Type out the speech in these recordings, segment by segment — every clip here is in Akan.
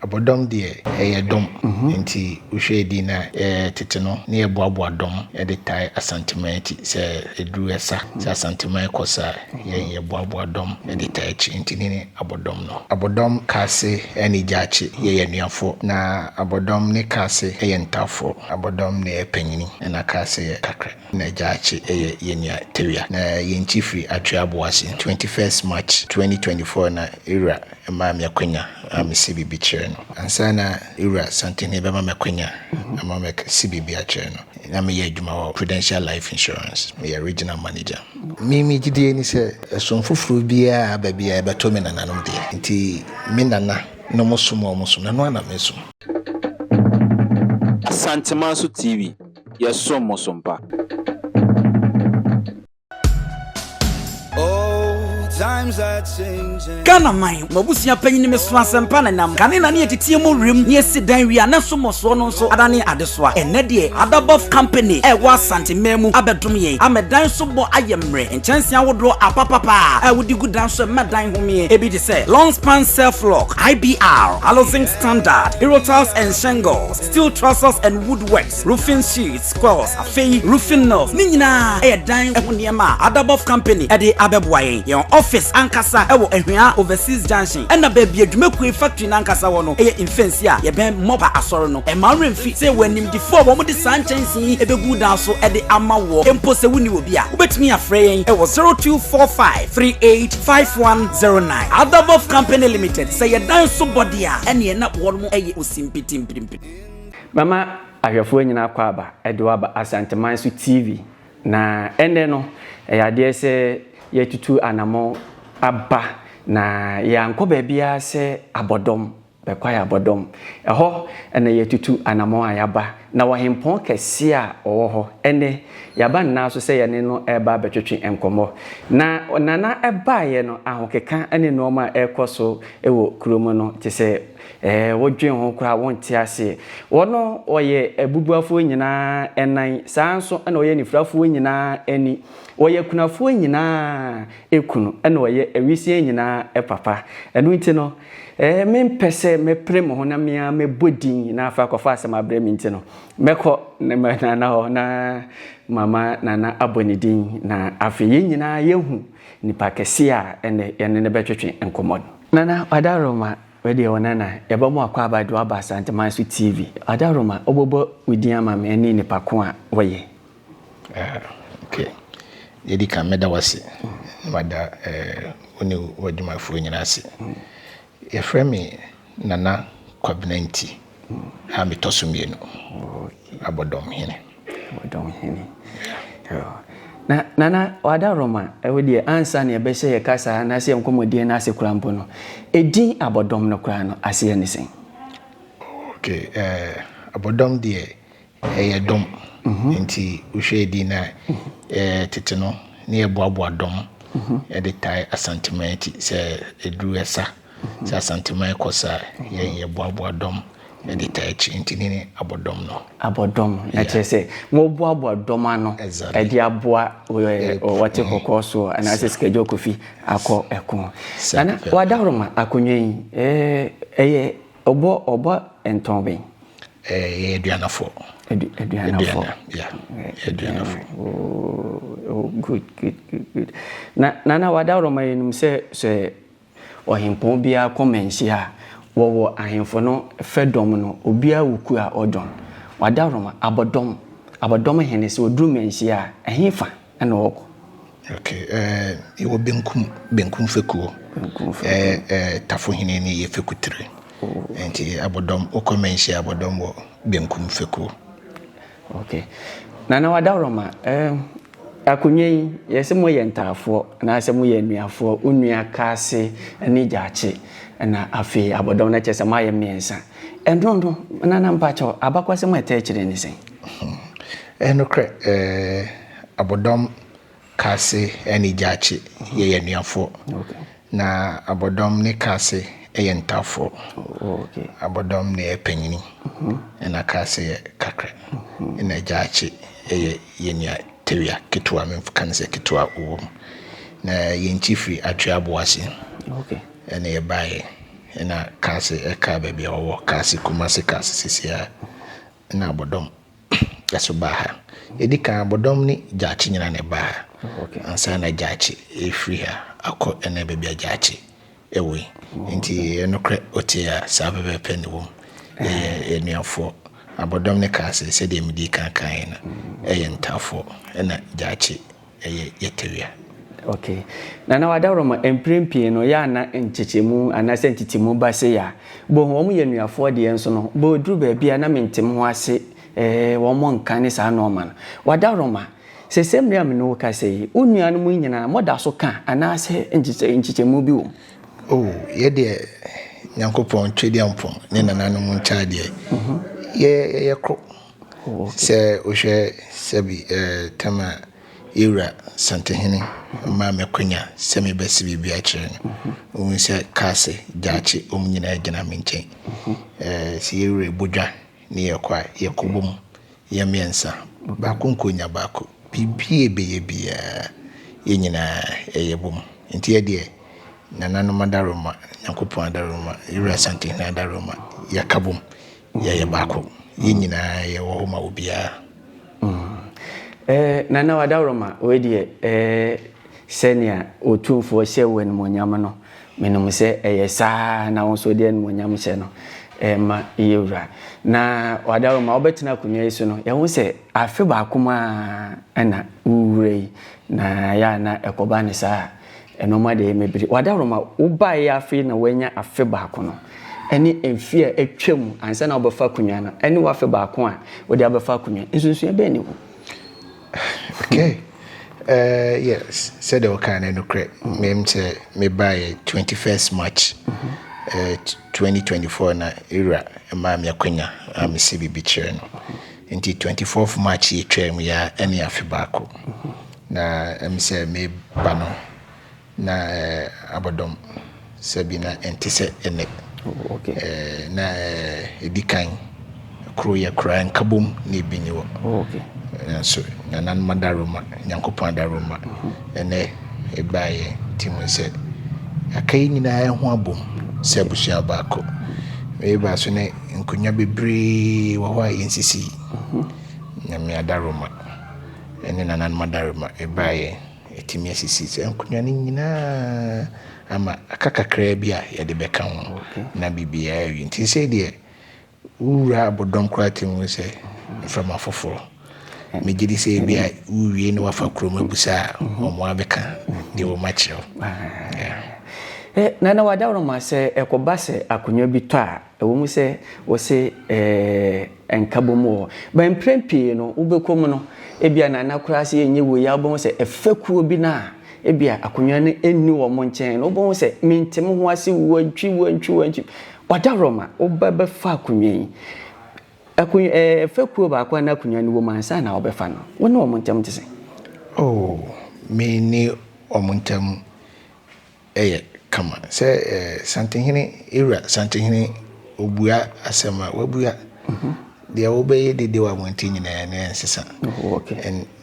Abɔdɔm deɛ, ɛyɛ dɔm. Nti wohwɛ edin no a, tete no na yɛboaboa dɔm de tae Asanteman akyi. Sɛ ɛduru ɛsa, sɛ Asanteman kɔ sa a, yɛn yɛboaboa dɔm de tae akyi. Nti ne ne abɔdɔm no. Abɔdɔm Kaase ne Gyaakye yɛyɛ anuafoɔ. Na Abɔdɔm ne Kaase yɛ ntafoɔ. Abɔdɔm na ɛyɛ panyini ɛna Kaase yɛ kakra. Na Gyaakye yɛ yɛn nua Tawia. Na yɛn nkyi firi Atwea Aboase. 21st March 2024 na Ewura maa me akwanya a mesi biribi kyerɛ no. Ansa na Ewura Santene bɛma me akwanya ama masi biribi akyerɛ no, na meyɛ adwuma wɔ Prudential Life Insurance. Meyɛ Regional Manager. Me me gyidie ne sɛ, ɛsom foforɔ biara a aba biara ɛbɛto me nananom deɛ. Nti me nana nom som a wɔsom no, ɛno ara na mesom. Asantemanso TV, yɛsom mo som pa. Ghana man, m'abusua panyin me so asɛmpa na nam. Kane na ne yɛteteɛ mu werem ne yɛsi dan wie a na so mmɔsoɔ no nso adane adesoa. Ɛnnɛ deɛ Adabɔf Company a ɛwɔ Asante man mu abɛdom yɛn ama dan so bɔ ayɛ mmerɛ. Nkyɛnsee ahodoɔ apapapa a wode gu dan so ɛma dan homeɛ. Ebi te sɛ Long Span Self Lock, IBR, Alozinc Standard, Aerotiles and Shingles, Steel Trusses and Woodworks, Roofing Sheets, Coils, afei roofing nails ne nyinaa yɛ dan ho nneɛma a Adabɔf Company de abɛboa yɛn. Yɛn office ankasa wɔ Ahwea Overseas Junction ɛna baabi a dwumakuo yi factory no ankasa wɔ no yɛ Mfɛnsi a yɛbɛn Mɔpa Asɔre no. Ɛmma wo werɛ mfi sɛ yɛwɔ animdefoɔ a wɔde saa nkyɛnsee yi bɛgu dan so de ama woɔ mpo sɛ wonni obi a, wobɛtumi afrɛ yɛn wɔ 0245 38 5109. Adabɔf Company Limited, sɛ yɛ dan so bɔ deɛ a, ɛneɛ na wɔn yɛ osimpitimpirimpiri. Mɛma ahwɛfoɔ nyinaa akwaaba de wo aba Asanteman so TV. Na ɛnnɛ no, ɛyɛ adeɛ sɛ yɛatutu anamɔn aba na yɛankɔ baabiara sɛ abɔdɔm, bɛkwae abɔdɔm. Ɛhɔ na yɛatutu anamɔn a yɛaba. Na ɔhempɔn kɛseɛ a ɔwɔ hɔ ɛnnɛ, yɛaba ne nan so sɛ yɛne no reba abɛtwetwe nkɔmmɔ. Na Nana baeɛ no, ahokeka ne nnoɔma a ɛrekɔ so wɔ kurom no te sɛ Ɛɛ, wodwen ho koraa a, wonte aseɛ. Ɔno, ɔyɛ abubuafoɔ nyinaa nan, saa ara nso na ɔyɛ anifirafoɔ nyinaa ani. Ɔyɛ akunafoɔ nyinaa kunu, ɛna ɔyɛ awisiaa nyinaa papa. Ɛno nti no, ɛɛ, mempɛ sɛ mɛpere me ho na me ara mɛbɔ din na afei akɔfa asɛm abrɛ me nti no, mɛkɔ ne ma Nana hɔ na mama Nana abɔ ne din, na afei yɛn nyinaa yɛahu nipa kɛseɛ a ɛnnɛ yɛne no bɛtwetwe nkɔmmɔ no. Nana Ɔdaworoma, Wei deɛ wo nana, yɛbɔ mo akwaaba de wo aba Asanteman so TV. Adaworoma, wobɛbɔ wo din ama me ɛne nipa ko a woyɛ. Ah, ok. Deɛ ɛdi kan, mɛda wo ase. Na mada eh, wo ne w'adwumayɛfoɔ nyinaa ase. Yɛfrɛ me Nana Kwabena Nti a metɔ so mmienu. Abɔdɔmhene. Abɔdɔmhene. Na Nana Ɔadaworoma, ɛwo deɛ ansa na yɛbɛhyɛ yɛ kasa anaasɛ yɛn nkɔmmɔdie no ase koraa mpo no, edin abɔdɔm no koraa no aseɛ ne sɛn? Ok, eh, abɔdɔm deɛ ɛyɛ dɔm. Nti wohwɛ edin no a, eh, tete no ne yɛboaboa dɔm de tae Asanteman akyi sɛ ɛduru ɛsa. Sɛ Asanteman kɔ sa a, yɛn yɛboaboa dɔm de taa akyi nti ne ne abɔdɔm no. Abɔdɔm, na kyerɛ sɛ moboaboa dɔm ano de aboa wɔte kɔkɔɔ soɔ anaasɛ Sikadwa Kofi akɔ ɛko. Nana, w'adaworoma akonnwa yi, ɛyɛ ɔbɔ ɔbɔ ntɔn bɛn? Yɛyɛ aduanafoɔ. Aduanafoɔ. Yeah, aduanafoɔ. Oh, good, good, good, good. Na Nana, w'adaworoma yɛnim sɛ sɛ Ɔhempɔn biara kɔ manhyia a, wɔwɔ ahemfo no fɛ dɔm no, obiara wɔ kuo a ɔdɔn. Wadaworoma, abɔdɔm, abɔdɔm hene, sɛ ɔduru manhyia a, ɛhefa na ɔkɔ? Ok, eh, yɛwɔ benkum, benkum fekuo. Benkum fekuo. Eh, eh, Tafohene ne yɛ fekutire. Oh. Nti abɔdɔm, wokɔ manhyia abɔdɔm wɔ benkum fekuo. Ok. Nana Wadaworoma, eh, Akonnwa yi, yɛse moyɛ ntaafoɔ anaasɛ moyɛ anuafoɔ, wo nua Kaase ne Gyaakye ɛna afei abɔdɔm no kyerɛ sɛ moayɛ mmiɛnsa. Ɛno no, Nana mpakyɛw, abakwasɛm a ɛtaa akyire ne sɛn? Ɛyɛ nokorɛ, eh, abɔdɔm Kaase ne Gyaakye yɛyɛ anuafoɔ. Na abɔdɔm ne Kaase yɛ ntaafoɔ. Abɔdɔm na ɛyɛ panyini, ɛna Kaase yɛ kakra, ɛna Gyaakye yɛ yɛn nua Tawia ketewa, menka no sɛ ketewa wɔ mu. Na yɛn nkyi firi Atwea Aboase ɛna yɛbaeɛ. Ɛna Kaase ɛkaa baabi a wɔwɔ, Kaase, Kumasi Kaase seesei ara. Ɛna Abɔdɔm ɛso baa ha. Ɛdi kan Abɔdɔm ne Gyaakye nyinaa na ɛbaa ha. Ansa na Gyaakye ɛfiri ha akɔ ɛnɛ baabi a Gyaakye ɛwɔ yi. Nti ɛyɛ nokorɛ wote a saa pɛpɛɛpɛ na ɛwɔ mu. Yɛyɛ anuafoɔ. Abɔdɔm ne Kaase sɛdeɛ medii kan kaeɛ no ɛyɛ ntaafoɔ ɛna Gyaakye ɛyɛ yɛtawia. Ok. Nana Wadaworoma, mprɛn pii no yɛ a na nkyekyɛmu anaasɛ ntetemu ba sei a, bohu wɔn yɛ anuafoɔ deɛ nso no, bɔ ɛduru baabi a na mente me ho ase eh, wɔn nka ne saa nnoɔma no. Wadaworoma, sɛsɛ mmerɛ a me ne wo kasa yi, wo nuanom yi nyinaa moda so ka anaasɛ nkyekyɛmu bi wɔ mu? Oh, yɛ deɛ Nyankopɔn Twedeampɔn ne nananom nkyɛadeɛ, yɛ yɛyɛ koro. Sɛ wohwɛ sɛbi eh, tam a Yewura Santehene maa me akwanya sɛ mebɛse biribi akyerɛ no, wohu sɛ Kaase, Gyaakye, wɔn nyinaa gyina me nkyɛn. Eh, sɛ yewura bɔ dwa ne yɛkɔ a, yɛkɔbɔ mu, yɛn mmiɛnsa, baako nkɔnya baako. Biribi a ɛbɛyɛ biara, yɛn nyinaa yɛbɔ mu. Nti yɛ deɛ, nananom adaworoma, Nyankopɔn adaworoma, Yewura Santehene adaworoma, yɛka bom. Yɛyɛ baako. Yɛn nyinaa yɛwɔ hɔ ma obiara. Eh, Nana Wadaworoma, wei deɛ eh, sɛnea Otumfoɔ hyɛ wo animuonyam no, menim sɛ ɛyɛ saa na wo nso wode animuonyam hyɛ no eh, ma yɛ wura. Na Wadaworoma, wobɛtena akonnwa yi so no, yɛhu sɛ afe baako mu ara na wowura yi, na yɛ a na ɛkɔba ne saa a, Nnoɔma deɛ mebiri. Wadaworoma, wobaeɛ afei na woanya afe baako no, ɛne mfeɛ a atwam ansa na wobɛfa akonnwa no, ɛne w'afe baako a wode abɛfa akonnwa, nsonsonoeɛ bɛn ne wɔ mu? Okay. Uh, yes, sɛdeɛ wokaa no nokorɛ. Mem sɛ mebaeɛ 21st March uh, 2024 na Ewura maa me akwanya a mese biribi kyerɛ no. Nti 24th March yɛtwaa mu yɛ a ɛne afe baako. Na ɛm sɛ meba no na abɔdɔm sɛ bi na ɛnte sɛ ɛnɛ. Na ɛdi kan koro yɛ koraa nkabom na ebi ni hɔ. Nanso nananom adaworoma, Nyankopɔn adaworoma, ɛnɛ ɛbaeɛ nti hu sɛ aka yi nyinaa ho abom sɛ abusua baako. Meba so ne nkonnwa bebree wɔ hɔ a yɛnsisi. Nyame adaworoma. ne nananom adaworoma baeɛ, yɛatumi asisi saa nkonnwa no nyinaa ama aka kakraa bi a yɛde bɛka ho na biribiara awie. Nti sei deɛ wowura abɔdɔm koraa tumi hu sɛ mframa foforɔ. Megye di sɛ ebi a wowie na wafa kurom abusa a wɔn abɛka deɛ wɔn akyerɛ wo. Eh, Nana Wadaworoma, sɛ ɛkɔba sɛ akonnwa bi tɔ a, Ɛwɔ mu sɛ wose ɛɛ nkabom wɔ hɔ, but mprɛn pii no wobɛkɔ mu no, ebia Nana koraa sɛ yɛnyɛ wei a wobɛhu sɛ ɛfɛ kuo bi no a ebia akonnwa no nni wɔn nkyɛn no, wobɛhu sɛ mente me ho ase wantwi wantwi wantwi. Ɔdaworoma, woba bɛfa akonnwa yi, akonnwa ɛɛ ɛfɛ kuo baako a na akonnwa no wɔ mu ansa na wobɛfa no, wo ne wɔn ntam te sɛn? Oh, me ne wɔn ntam yɛ kama. Sɛ Santehene, Ewura Santehene obua asɛm a, wabua. Deɛ wobɛyɛ dede wɔ abɔnten nyinaa no ɛnsesa.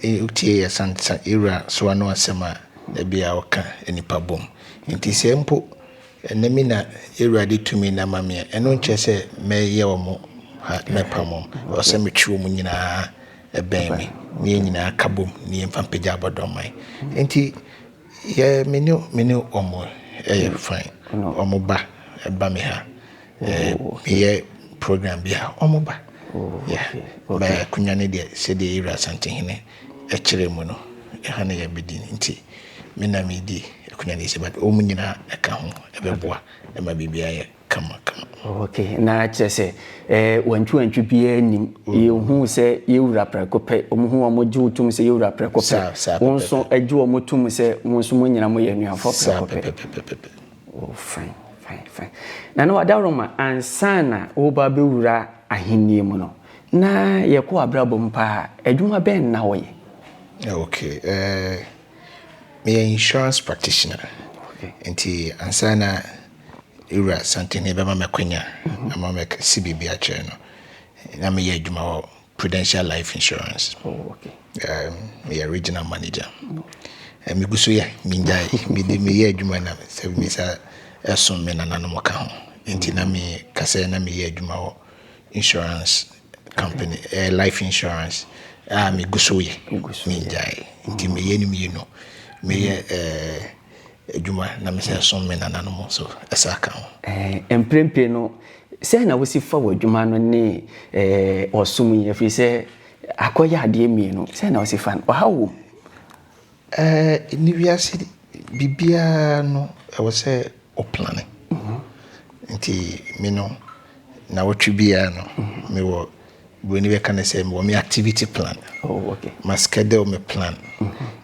Wotie yɛ Ewura so ano asɛm a, da biara ɔka nnipa bom. Nti sɛ mpo ɛnɛ mi na Ewura de tumi no ama me a, ɛno nkyerɛ sɛ mɛyɛ wɔn ha, mɛpam wɔn. Ɛwɔ sɛ metwe wɔn nyinaa bɛn me, na yɛn nyinaa ka bom na yɛmfa mpagya abɔdɔmman. Nti Yɛ me ne me ne wɔn yɛ fine. Wɔn ba ba me ha. Meyɛ program bi a wɔn ba. Yeah. Ba akonnwa no deɛ sɛdeɛ Yɛwura Asantehene kyerɛ mu no ɛha na yɛbɛdi no nti me na medi akonnwa no si but wɔn nyinaa ɛka ho ɛbɛboa ɛma biribiara yɛ kama kama. Ok, na kyerɛ sɛ eh, wantwi wantwi biara nnim. Mm. Yɛhu sɛ yɛwura prɛko pɛ, wɔn hu wɔn gye wo tom sɛ yɛwura prɛko pɛ. Wɔn nso gye wɔn tom sɛ wɔn nso mo nyina mo yɛ anuafoɔ prɛko pɛ. Pɛpɛpɛpɛpɛ. Oh, fine, fine, fine. Na na wadaworoma ansa na woba bɛwura ahennie mu no, na yɛkɔ abrabɔ mu paa, adwuma bɛn na woyɛ? Ok, eh, meyɛ insurance practitioner. Okay. Nti ansa na Ewura Santene bɛma me akwanya ama mɛsi biribi akyerɛ no. Na meyɛ adwuma wɔ Prudential Life Insurance. Oh, okay. Meyɛ regional manager. Megu so yɛ, mengyae. Mede meyɛ adwuma na sɛ mesa ɛsom me nananom ka ho. Nti na me ka sɛ na meyɛ adwuma wɔ insurance company, life insurance a megu so yɛ, mengyae. Nti meyɛ no mmienu, meyɛ adwuma na mesɛ som me nananom so ɛsa ka ho. Mprempren no, sɛn na wosi fa w'adwuma no ne ɔsom yi, ɛfiri sɛ akɔyɛ adeɛ mmienu, sɛn na wosi fa no, ɔhaw wɔ mu? Ne wiase biribiara no ɛwɔ sɛ ɔplane. Nti me no na wɔtwe biara no, mewɔ buroni bɛka no sɛ mewɔ me activity plan. Oh, okay. Ma schedule me plan.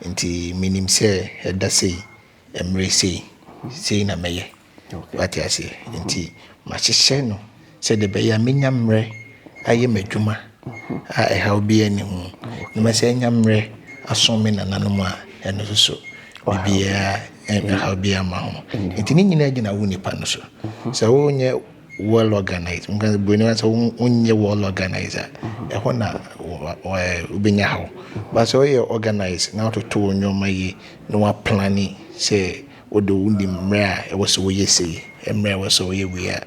Nti menim sɛ ɛda sei, mmerɛ sei, sei na mɛyɛ. Wate aseɛ? Nti mahyehyɛ no sɛdeɛ ɛbɛyɛ a menya mmerɛ ayɛ m'adwuma a ɛhaw biara nni ho. Na masɛ anya mmerɛ asom me nananom a ɛno nso so biribiara ɛhaw biara ma ho. Nti ne nyinaa gyina wo nipa no so. Sɛ wonyɛ well organized, nka buroni wa sɛ wonyɛ well organized a, ɛhɔ na wobɛnya haw. But sɛ woyɛ organized na wototo wo nneɛma yie na woaplane sɛ wode wonim mmerɛ a ɛwɔ sɛ woyɛ sei, mmerɛ a ɛwɔ sɛ woyɛ wei a,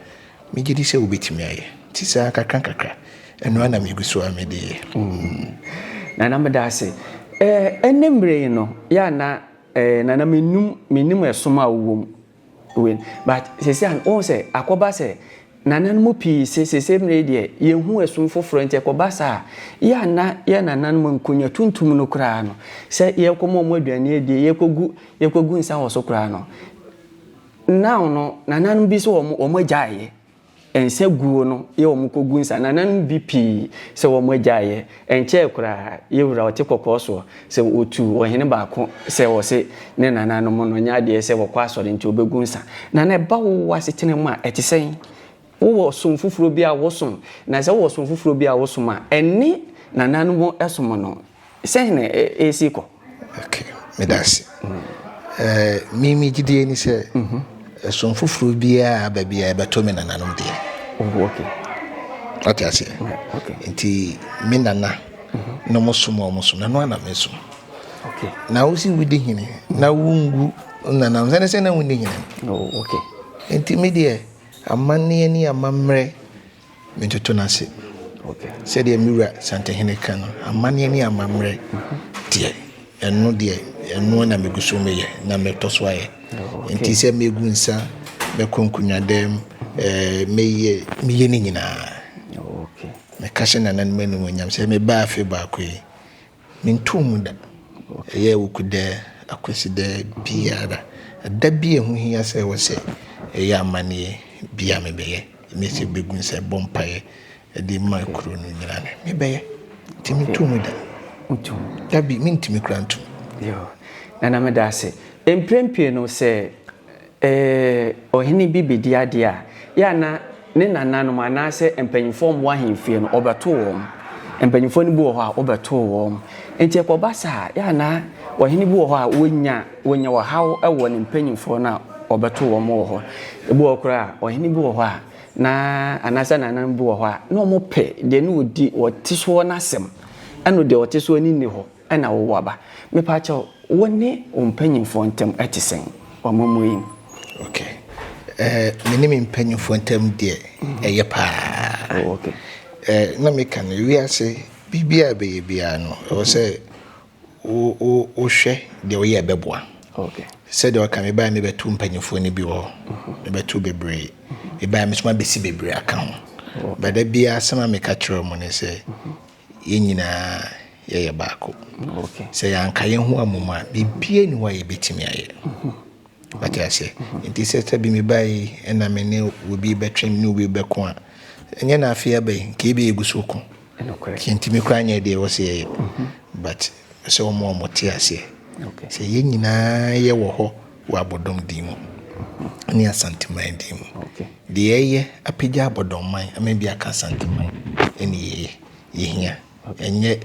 megye di sɛ wobɛtumi ayɛ. Nti saa kakra nkakra, ɛno ara na megu so a mede yɛ. Nana, meda ase. Ɛnɛ mmerɛ yi no, yɛ ana Nana, mennim ɛsom a wowɔ mu wei, but sɛsɛ a wohu sɛ akɔba sɛ nananom pii sɛ sɛsɛ mmerɛ yi deɛ yɛhu ɛsom foforɔ, nti ɛkɔba saa a, yɛ ana yɛ nananom nkonya tuntum no koraa no, sɛ yɛkɔma ɔmo aduane adie, yɛkɔgu nsa wɔ so koraa no, now no nananom bi sɛ wɔn agyaeɛ nsa guo no, yɛ wɔn kɔgu nsa. Nananom bi pii sɛ wɔn agyaeɛ nkyɛɛ koraa. Yɛwura ɔte kɔkɔɔ soɔ sɛ wɔtu ɔhene baako sɛ wɔse ne nananom no nyɛ adeɛ sɛ wɔkɔ asɔre nti wɔbɛgu nsa. Nana, ɛba wo asetena mu a, ɛte sɛn? Wowɔ som foforɔ bi a wosom? Na sɛ wowɔ som foforɔ bi a wosom a, ɛne nananom som no, sɛn na ɛsi kɔ? Okay, meda ase. Me me gyidie ni sɛ ɛsom foforɔ biara aba biara ɛbɛto me nananom deɛ. Oh, okay. Wate aseɛ? Okay. Nti me nana na ɔmo som a ɔmo som na no ana me som. Na wosi wodi hene na wongu nananom sɛne sɛ na wonni hene. Oh, okay. Nti me deɛ, amanneɛ ne amammerɛ mentoto no ase. Sɛdeɛ me wura Santehene ka no, amanneɛ ne amammerɛ deɛ, ɛno deɛ ɛno na megu so meyɛ na mɛtɔ so ayɛ. Nti sɛ mɛgu nsa, mɛkɔ nkonnwadam, mɛyɛ meyɛ ne nyinaa. Meka hyɛ nananom animuonyam sɛ mebaa afe baako yi, mentoo mu da. Ɛyɛ Awukudɛ, Akwasidɛ biara. Ɛda bi a ɛho hia sɛ ɛwɔ sɛ ɛyɛ amanneɛ bi a mebɛyɛ. Mɛsɛ bɛgu nsa bɔ mpaeɛ ɛde ma kuro no nyinaa no, mebɛyɛ. Nti mentoo mu da. Dabi, mentumi kora ntom. Yo, Nana, meda ase. Mprempren no, sɛ ɔhene bi bɛdi adeɛ a, yɛ ana ne nananom anaasɛ mpanyinfoɔ mmoa ahemfie no ɔbɛto wɔn. Mpanyinfoɔ no bi wɔ hɔ a wɔbɛto wɔn. Nti ɛkɔba saa, yɛ ana ɔhene bi wɔ hɔ a wɔnya ɔhaw wɔ ne mpanyinfoɔ no a ɔbɛto wɔn wɔ hɔ. Ebi wɔ hɔ koraa a, ɔhene bi wɔ hɔ a na anaasɛ nananom bi wɔ hɔ a na wɔn pɛ deɛ ne wɔdi wɔte soɔ n'asɛm, ɛno deɛ ɔte soɔ ne nni hɔ ɛna wɔwɔ aba. Mepa kyɛw, wo ne wo mpanyinfoɔ ntam ɛte sɛn wɔ amammuo yi mu? Okay. Me ne me mpanyinfoɔ ntam deɛ ɛyɛ paa. Oh, okay. Na meka no, wiase biribiara a ɛbɛyɛ biara no, ɛwɔ sɛ wohwɛ deɛ woyɛ ɛbɛboa. Okay. Sɛdeɛ ɔka, mebaeɛ mebɛto mpanyinfoɔ no bi wɔ hɔ. Mebɛto bebree. Mebaeɛ me nso mabɛsi bebree aka ho. But da biara asɛm a meka kyerɛ wɔn ne sɛ, yɛn nyinaa yɛyɛ baako. Okay. Sɛ yɛanka yɛn ho ammom a, biribiara nni hɔ a yɛbɛtumi ayɛ. Wate aseɛ? Nti sɛ bi mebaeɛ yi ɛna me ne obi bɛtwe, me ne obi bɛko a, ɛnyɛ na afei aba yi, nka ebi yɛgu so ko. Nokorɛ. Yɛntumi koraa nyɛ deɛ ɛwɔ sɛ yɛyɛ. But sɛ wɔn a wɔte aseɛ. Okay. Sɛ yɛn nyinaa yɛwɔ hɔ wɔ abɔdɔm din mu ne Asanteman din mu. Okay. Deɛ yɛyɛ apagya abɔdɔmman ama bi aka Asanteman ɛne yɛyɛ yɛhia. Ɛnyɛ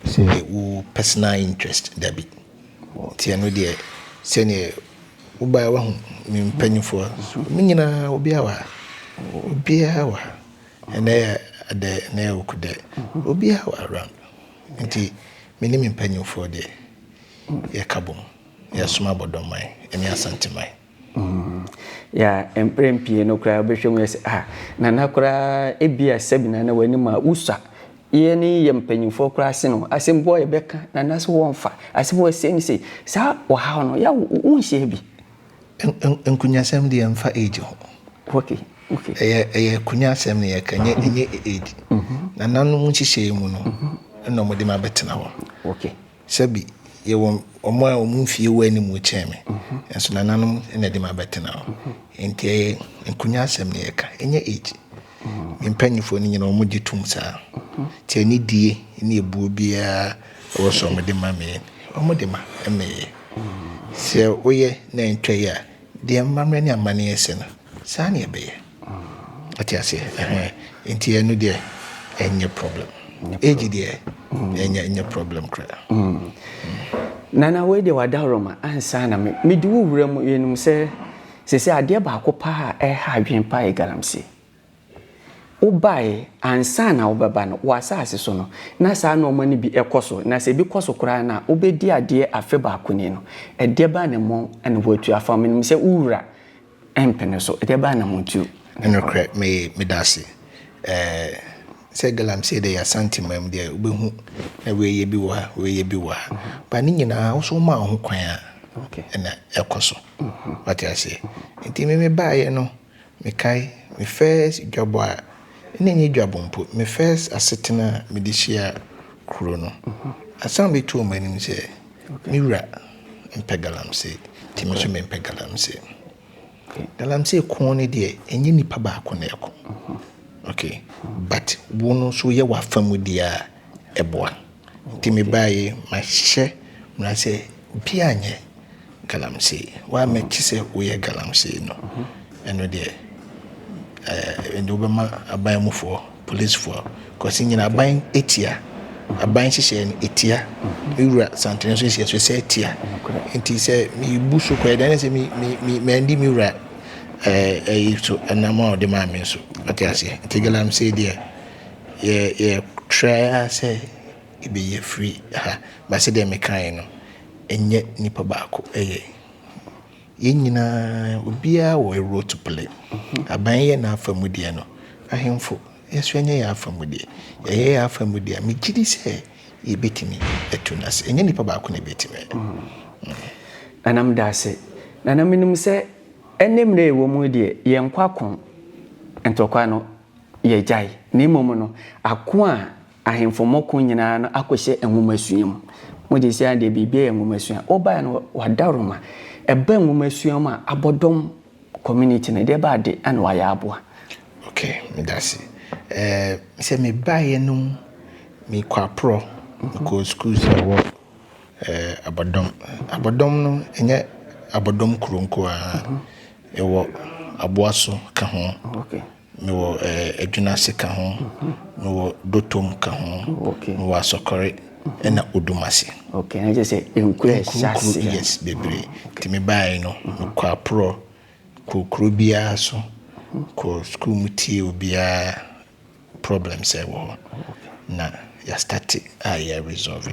sɛ wo personal interest dabi. Nti ɛno deɛ sɛneɛ wobaeɛ wahu me mpanyinfoɔ me nyinaa obiara wɔ ha. Obiara wɔ ha. Ɛnɛ yɛ adɛ, ɛnɛ yɛ Awukudɛ. Obiara wɔ around. Nti me ne me mpanyinfoɔ deɛ yɛka bom. Yɛsom abɔdɔmman ne Asanteman. Yeah, mprɛ pii no koraa wobɛhwɛ mu yɛ sɛ, ah, Nana koraa ebia sɛbi Nana w'anim a wosua. Yɛne yɛ mpanyimfoɔ koraa se no, asɛm bi wɔ hɔ a yɛbɛka, Nana so wɔmfa, asɛm wɔ sei ne sei. Saa ɔhaw no, yɛ wonhyia bi? Nkunyasɛm deɛ mfa age ho. Ɛyɛ ɛyɛ kunya asɛm na yɛka, nyɛ ɛnyɛ age. Nananom nhyehyɛeɛ mu no, ɛna wɔde me abɛtena hɔ. Sɛbi yɛwɔ wɔn a wɔn mfie wɔ anim kyɛn me, nso nananom na ɛde me abɛtena hɔ. Nti ɛyɛ nkunya asɛm na yɛka, ɛnyɛ age. Me mpanyinfoɔ no nyinaa wɔn gye tom saa. Nti anidie ne ebuo biara ɛwɔ sɛ wɔde ma me, wɔde ma meyɛ. Sɛ woyɛ na ɛntwa yi a, deɛ amammerɛ ne amanneɛ sɛ no, saa ne ɛbɛyɛ. Ɔte aseɛ. Ɛhɛn. Nti ɛno deɛ ɛnyɛ problem. Age deɛ ɛnyɛ problem koraa. Nana, wei deɛ wadaworoma ansa na me mede wo wura mu. Yɛnim sɛ sɛsɛ adeɛ baako paa a ɛha adwene paa yɛ galamsey. Wobaeɛ ansa na wobɛba no wɔ asase so no, na saa nneɛma no bi ɛkɔ so, na sɛ ebi kɔ so koraa no a, wobɛdi adeɛ afe baako ni no, ɛdeɛ baa na mmɔn ɛna woatu afa. Menim sɛ wo wura ɛmpene so. Ɛdeɛ baa na motu? Ɛnokorɛ, me meda ase. Sɛ galamsey deɛ, yɛ Asante man mu deɛ, wobɛhu na wei yɛ bi wɔ ha, wei yɛ bi wɔ ha. Ba ne nyinaa wo so woma wo ho kwan a, ɛna ɛkɔ so. Wate aseɛ? Nti me mebaeɛ no, mekae me first dwabɔ a, ɛna ɛnyɛ dwabɔ mpo, me first asetena a mede hyia kuro no. Asan bɛtu wɔn anim sɛ me wura mpɛ galamsey, nti me nso mempɛ galamsey. Galamsey ko no deɛ, ɛnyɛ nipa baako na ɛko. Okay, but wo no nso yɛ w'afa mu deɛ a, ɛboa. Nti mebaeɛ, mahyɛ mmara sɛ obiara nyɛ galamsey. Woammɛkye sɛ woyɛ galamsey no, ɛno deɛ ɛde wobɛma aban mufoɔ, policefoɔ. Kɔsi nyina aban etia. Aban nhyehyɛeɛ no etia. Me wura Santene nso hyɛ so sɛ etia. Nti sɛ mebu so koraa, ɛdan sɛ me me me mandi me wura ɛyi so, ɛnam a ɔde maa me nso. Ɔte aseɛ? Nti galamsey deɛ, yɛ try ara sɛ ɛbɛyɛ free ha. But sɛdeɛ mekaeɛ no, ɛnyɛ nipa baako ɛyɛ. Yɛn nyinaa, obiara wɔ a role to play. Aban yɛ n'afa mu deɛ no, ahemfo yɛso ɛnyɛ yɛn afa mu deɛ. Yɛyɛ yɛn afa mu deɛ a, megye di sɛ yɛbɛtumi atu no ase. Ɛnyɛ nipa baako na ɛbɛtumi ayɛ. Nana, meda ase. Nana, menim sɛ ɛne mmerɛ a ɛwɔ mu deɛ, yɛnkɔ ako ntɔkwa no yɛgyae. Na mmom no, ako a ahemfo mmɔko nyinaa no akɔhyɛ nwomasua mu. Mogye sɛ deɛ biribi yɛ nwomasua. Wobaeɛ no, wadaworoma. Ɛba nwomasua mu a, Abɔdɔm community no, deɛ ba ade ɛna wayɛ aboa? Okay, meda ase. Sɛ mebaeɛ no, mekɔ aporɔ, mekɔ schools a ɛwɔ Abɔdɔm. Abɔdɔm no, ɛnyɛ Abɔdɔm kuro nko ara. Ɛwɔ Aboaso ka ho. Mewɔ Adwunase ka ho. Mewɔ Dotom ka ho. Mewɔ Asɔkɔre ɛna Odumase. Okay, na kyerɛ sɛ nkuro a ɛhyɛ ase. Yes, bebree. Nti mebaeɛ no, mekɔ aporɔ, kɔ kuro biara so, kɔ school mu tie obiara problems a ɛwɔ hɔ. Na yɛastart a yɛ resolve.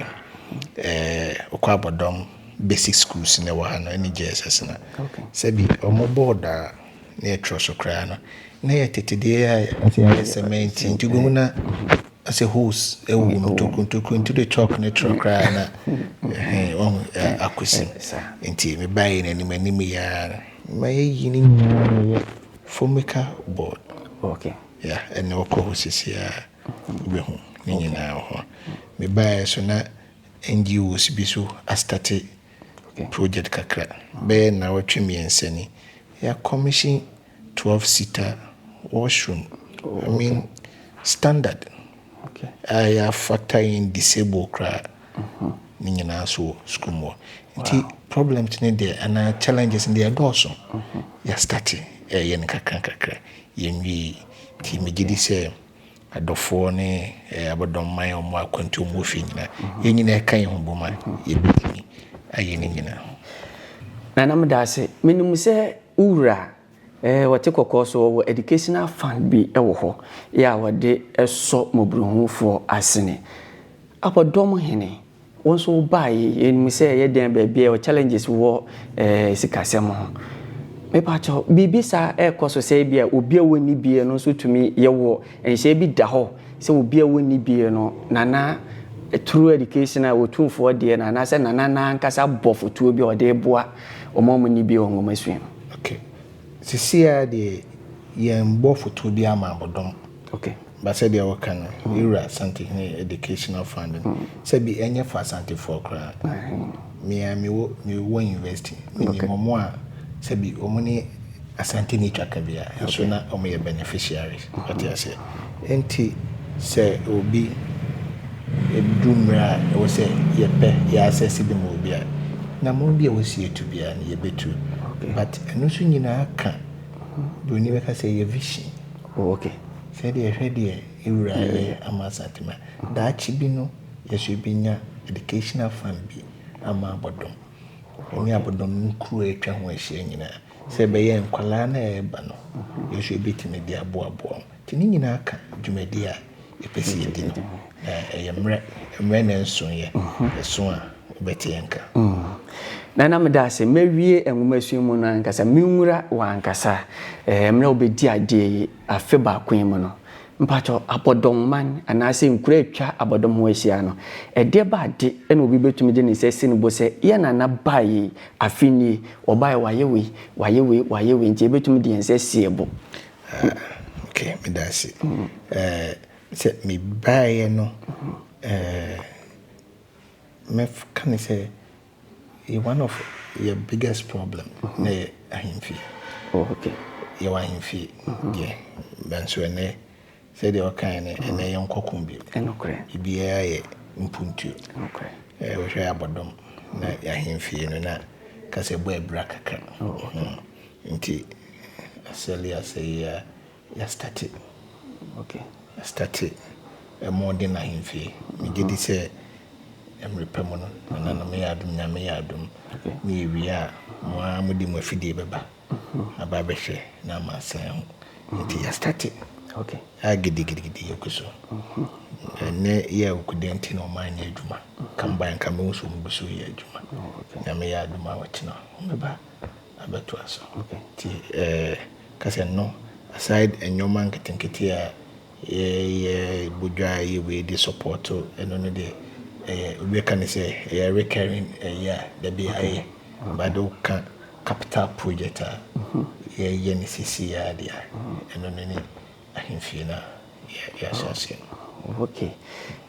Wokɔ Abɔdɔm basic schools na ɛwɔ ha no, ɛne JSS no. Sɛbi ɔmo board a na yɛtwerɛ so koraa no, na yɛ tete deɛ a yɛ cement, nti wobɛhu na asɛ holes ɛwɔ mu, ntokuro ntokuro, nti wode chalk no twerɛ koraa na ɛhɛn wahu akɔsi. Nti mebaeɛ no anim anim yi ara no, ma yɛyi ne nyinaa na yɛ Formica board. Yeah, ɛna wɔkɔ hɔ seesei a, wobɛhu ne nyinaa wɔ hɔ. Mebaeɛ so na NGOs bi so astart project kakra. Bɛyɛ nnawɔtwe 3 ni. Yɛ commission 12 seater washroom. I mean, standard. A yɛafactor in disable koraa. Ne nyinaa so wɔ school mu hɔ. Nti problems ne deɛ anaa challenges ne deɛ, ɛdɔɔso. Yɛastart ɛyɛ no kakra kakra. Yɛnwie. Nti megye di sɛ adɔfoɔ ne Abɔdɔmman a wɔn akwantuo mu wɔ fie nyinaa, yɛn nyinaa ɛka yɛn ho bom a, yɛbɛtumi ayɛ ne nyinaa. Nana, meda ase. Menim sɛ wo wura wɔte kɔkɔɔ so, wɔwɔ educational fund bi wɔ hɔ yɛ a wɔde sɔ mmɔborɔhunufoɔ asene. Abɔdɔm hene, wo nso wobaeɛ, yɛnim sɛ ɛyɛ den baabi a challenges wɔ sikasɛm ho. Mepakyɛw, biribi saa ɛrekɔ so sɛ ebia obi a ɔnni bie no nso tumi yɛwɔ nhyɛ bi da hɔ sɛ obi a ɔnni bie no, Nana through education a Otumfoɔ deɛ no anaasɛ Nana n'ankasa bɔ fotuo bi a ɔde reboa wɔn a wɔnni bie wɔ nwomasua mu. Okay. Seesei ara deɛ yɛnbɔ fotuo biara ma abɔdɔm. Okay. But sɛdeɛ woka no, Yɛwura Asantehene Educational Fund no, sɛbi ɛnyɛ for Asantefoɔ koraa. Me ara mewɔ mewɔ university, menim wɔn a sɛbi wɔn ne Asante nni twaka biara, nso na wɔyɛ beneficiaries. Wate aseɛ? Enti sɛ obi ɛduru mmerɛ a ɛwɔ sɛ yɛpɛ yɛ access bi ma obi a, anammɔn bi a ɛwɔ sɛ yɛtu biara no yɛbɛtu. But ɛno nso nyinaa ka, buroni bɛka sɛ ɛyɛ vision. Oh, okay. Sɛdeɛ hwɛ deɛ ewura yɛ ama Asantema. Daakye bi no, yɛso yɛbɛnya educational fund bi ama abɔdɔm. Ɛne abɔdɔm nkuro a atwa ho ahyia nyinaa. Sɛ ɛbɛyɛ nkwadaa no a ɛreba no, yɛso yɛbɛtumi de aboaboa wɔn. Nti ne nyinaa ka dwumadi a yɛpɛ sɛ yɛdi no. Na ɛyɛ mmerɛ, mmerɛ na ɛnsoeɛ. Ɛso a, wobɛte yɛn nka. Nana meda ase. Mɛwie nwomasua mu no ankasa. Menwura w'ankasa. Ɛɛ mmerɛ a wobɛdi adeɛ yi afe baako yi mu no, mpakyɛw abɔdɔmman anaasɛ nkuro a atwa abɔdɔm ho ahyia no, ɛdeɛ ba ade na obi bɛtumi de ne nsa asi ne bo sɛ yɛn nana baeɛ yi, afe nie, ɔbaeɛ wayɛ wei, wayɛ wei, wayɛ wei, nti yɛbɛtumi de yɛn nsa asi yɛn bo. Ah, okay, meda ase. Eh, sɛ mebaeɛ no, eh, mɛka ne sɛ one of yɛ biggest problem na yɛ ahemfie. Oh, okay. Yɛwɔ ahemfie deɛ, nanso ɛnɛ sɛdeɛ ɔkae no, ɛnɛ yɛnkɔ ko bio. Ɛnokorɛ. Biribiara yɛ mpuntuo. Nokorɛ. Wohwɛ abɔdɔm na ahemfie no na kasa bɔ abira kakra. Oh, okay. Nti asɛle asɛ yi a yɛastart. Yɛastart mmɔden ahemfie. Megye di sɛ mmerɛ pa mu no, nananom yɛ adom, Nyame yɛ adom. Ne yɛwie a, mo ara mode mo afidie bɛba. Aba abɛhwɛ na ama asan ho. Nti yɛastart. A gidigidigidi yɛkɔ so. Ɛnɛ yɛ okuda nti na ɔman nyɛ adwuma. Ka mba nka mehu sɛ ɔmo gu so yɛ adwuma. Nyame yɛ adom a ɔkyena ɔmbɛba abɛtoa so. Nti kasɛ no aside nneɛma nketenkete a yɛyɛ bodwa a yɛ wei de support ɛno no deɛ, ɛyɛ obi bɛka ne sɛ ɛyɛ recurring, ɛyɛ a dabi ayɛ. But woka capital project a yɛyɛ ne sisi a deɛ a, ɛno no ne ahemfie no a yɛahyɛ aseɛ no. Okay.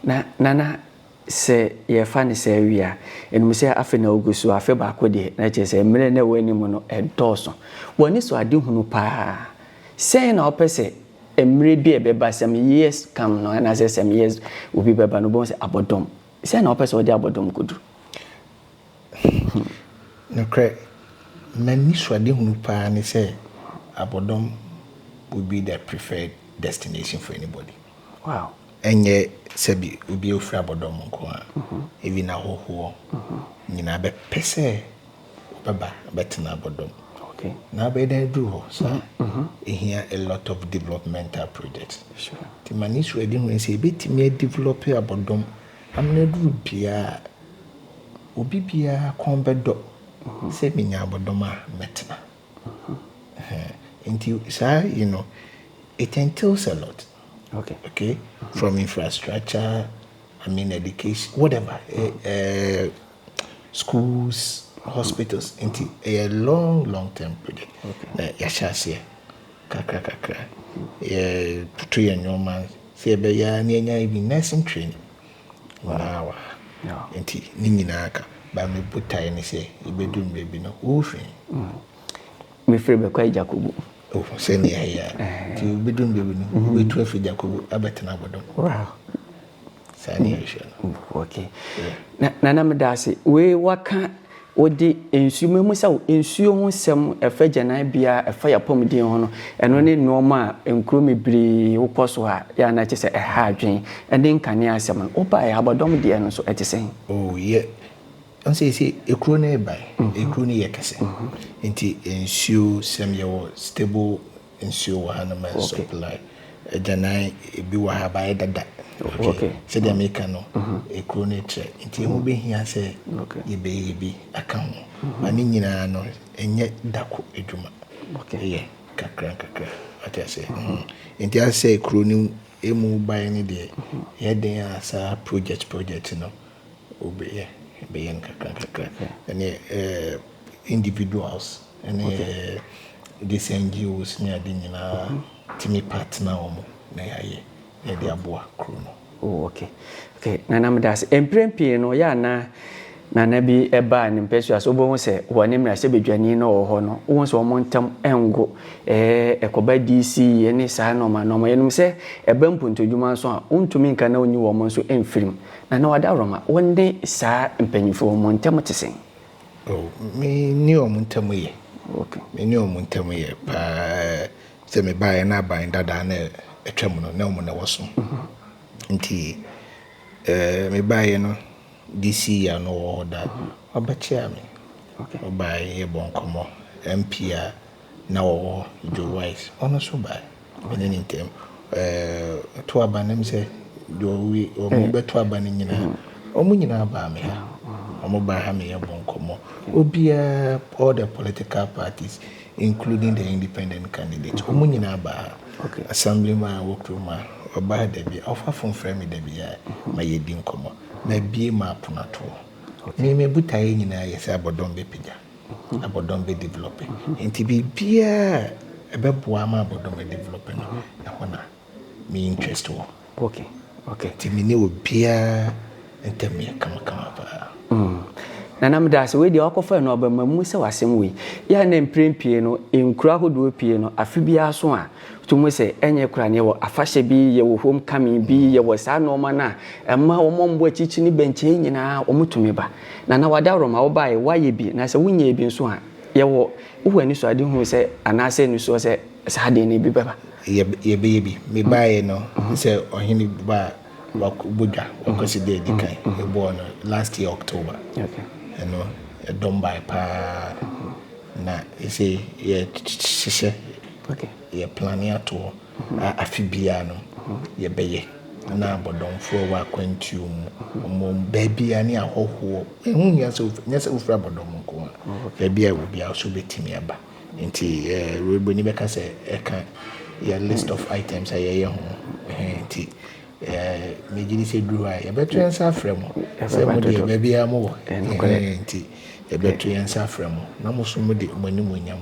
Na Nana, sɛ yɛfa ne sɛ awie a, ɛnum sɛ afe na ogu so, afe baako deɛ, na kyerɛ sɛ mmerɛ na ɛwɔ anim no ɛdɔɔso. W'ani so ade hunu paa. Sɛn na wopɛ sɛ mmerɛ bi a ɛbɛba, some years come no, anaasɛ some years obi bɛba no, wobɛhu sɛ abɔdɔm. Sɛn na wopɛ sɛ wɔde abɔdɔm kɔduru? Nokorɛ, m'ani so ade hunu paa ne sɛ abɔdɔm will be the preferred destination for anybody. Ɛnyɛ sɛbi obi a ofiri abɔdɔm nko a, even ahɔhoɔ nyinaa bɛpɛ sɛ wɔbɛba bɛtena abɔdɔm. Na abɛyɛ dɛn aduru hɔ saa? Ɛhia a lot of developmental projects. Nti m'ani so ade hunu sɛ yɛbɛtumi adevelop abɔdɔm amena aduru biara, obi biara kɔn bɛdɔ sɛ menya abɔdɔm a mɛtena. Nti saa it entails a lot. Okay? From infrastructure, I mean education, whatever. Schools, hospitals. Nti a long, long term project. Na yɛahyɛ aseɛ kakra kakra. Yɛtutu yɛn nneɛma sɛ yɛbɛyɛ a na yɛnya even nursing training. Nyinaa wɔ ha. Nti ne nyinaa ka. Ba me botaeɛ ne sɛ yɛbɛdu mmerɛ bi no, wofiri. Mefiri bɛkɔ Agyakobu. Oh, sɛnea ɛyɛ a. Nti wobɛdu mmerɛ bi no, wobɛtu afiri Jacobu abɛtena abɔdɔm. Saa ne yɛhwɛ no. Okay. Na Nana meda ase. Wei waka wode nsuo mu sɛ nsuo ho sɛm ɛfa gyanan bia ɛfa yɛapɔmuden ho no, ɛno ne nneɛma a nkuro bebree wokɔ so a yɛ ana kyɛ sɛ ɛha adwen ɛne nkanea asɛm no. Wobaeɛ abɔdɔm deɛ no so ɛte sɛn? Oh, yɛ ɔnsɛ sɛ ekuro no ɛbae, ekuro no yɛ kɛse. Nti nsuo sɛm yɛwɔ stable nsuo wɔ ha no ma supply. Agyanan ebi wɔ ha baayɛ dada. Sɛdeɛ meka no, ekuro no trɛ. Nti ɛho bɛhia sɛ yɛbɛyɛ bi aka ho. Ba ne nyinaa no, ɛnyɛ dako adwuma. Yɛ kakra nkakra. Wate aseɛ? Nti asɛ kuro no emu baeɛ no deɛ, yɛ den a saa project project no wobɛyɛ, bɛyɛ no kakra nkakra. Ɛne individuals ɛne these NGOs ne ade nyinaa tumi partner wɔn na yɛayɛ na yɛde aboa kuro no. Oh, okay. Nana, meda ase. Mprɛn pii no, yɛ ana nana bi ɛbaa ne mpɛsua so, wobɛhu sɛ wɔne mmarahyɛbadwani no wɔ hɔ no, wohu sɛ wɔn ntam ɛngo ɛkɔba DC ne saa nɔɔma nɔɔma. Yɛnom sɛ ɛbɛ mpontodwuma nso a, wontumi nka na wonyi wɔn nso ɛmfirim. Nana Wadaworoma, wo ne saa mpanyinfoɔ, wɔn ntam te sɛn? Oh, me ne wɔn ntam yɛ. Me ne wɔn ntam yɛ paa. Sɛ mebaeɛ na aban dadaa na atwa mu no, na wɔn na ɛwɔ so. Nti mebaeɛ no, DC a no wɔ hɔ da, ɔbɛkyea me. Ɔbaeɛ, yɛbɔ nkɔmmɔ. MP a na wɔwɔ hɔ, Joe Wise, ɔno nso baeɛ. Me ne ne ntam. To aba no sɛ deɛ ɔwie, ɔmo bɛto aba no nyinaa, ɔmo nyinaa baa me ha. Ɔmo baa ha, me yɛbɔ nkɔmmɔ. Obiara, all the political parties, including the independent candidates, ɔmo nyinaa baa ha. Assemblyman a wɔ kurom a, ɔbaa da bi, ɔfa phone frɛ me da bi a, ma yɛdi nkɔmmɔ. Ma bie ma apono ato hɔ. Me me botaeɛ nyinaa yɛ sɛ Abɔdɔm bɛpagya. Abɔdɔm bɛ develop. Nti biribiara a ɛbɛboa ama Abɔdɔm develop no, ɛhɔ na me interest wɔ. Nti me ne obiara ntam yɛ kamakama paa. Nana, meda ase. Wei deɛ wakɔfa no ɔbɛma mu sɛ wasɛm wei yɛ na mprɛn pii no, nkuro ahodoɔ pii no, afe biara so a tumu sɛ ɛnyɛ kora ne yɛwɔ afahyɛ bi, yɛwɔ home coming bi, yɛwɔ saa nneɛma no a ɛma wɔn mbɔ akyikyi ne bɛnkyɛn nyinaa wɔn tumi ba. Nana Wadaworoma, wobaeɛ woayɛ bi, na sɛ wonyɛ bi nso a, yɛwɔ wowɔ ani so ade hu sɛ anaasɛ nisuo sɛ saa deɛ no bi bɛba? Yɛbɛyɛ bi. Mebaeɛ no sɛ ɔhene ba a wakɔbɔ dwa, wakɔsi deɛ ɛdi kan yɛbɔɔ no last year October. Ɛno ɛdɔm bae paa na ɛsɛ yɛhyehyɛ yɛ plan ato hɔ a afe biara no yɛbɛyɛ na Abɔdɔmfoɔ wɔ akwantuo mu, ɔmo baabia ne ahɔhoɔ ɛho hia sɛ nyɛ sɛ wofiri Abɔdɔm nko a, baabi a wɔ biara so wobɛtumi aba. Nti Roboni bɛka sɛ ɛka yɛ list of items a yɛyɛ ho. Nti megye di sɛ duru hɔ a, yɛbɛto yɛn nsa afrɛ mo sɛ mo deɛ baabiara mowɔ. Nti yɛbɛto yɛn nsa afrɛ mo na mo so mode mo animuonyam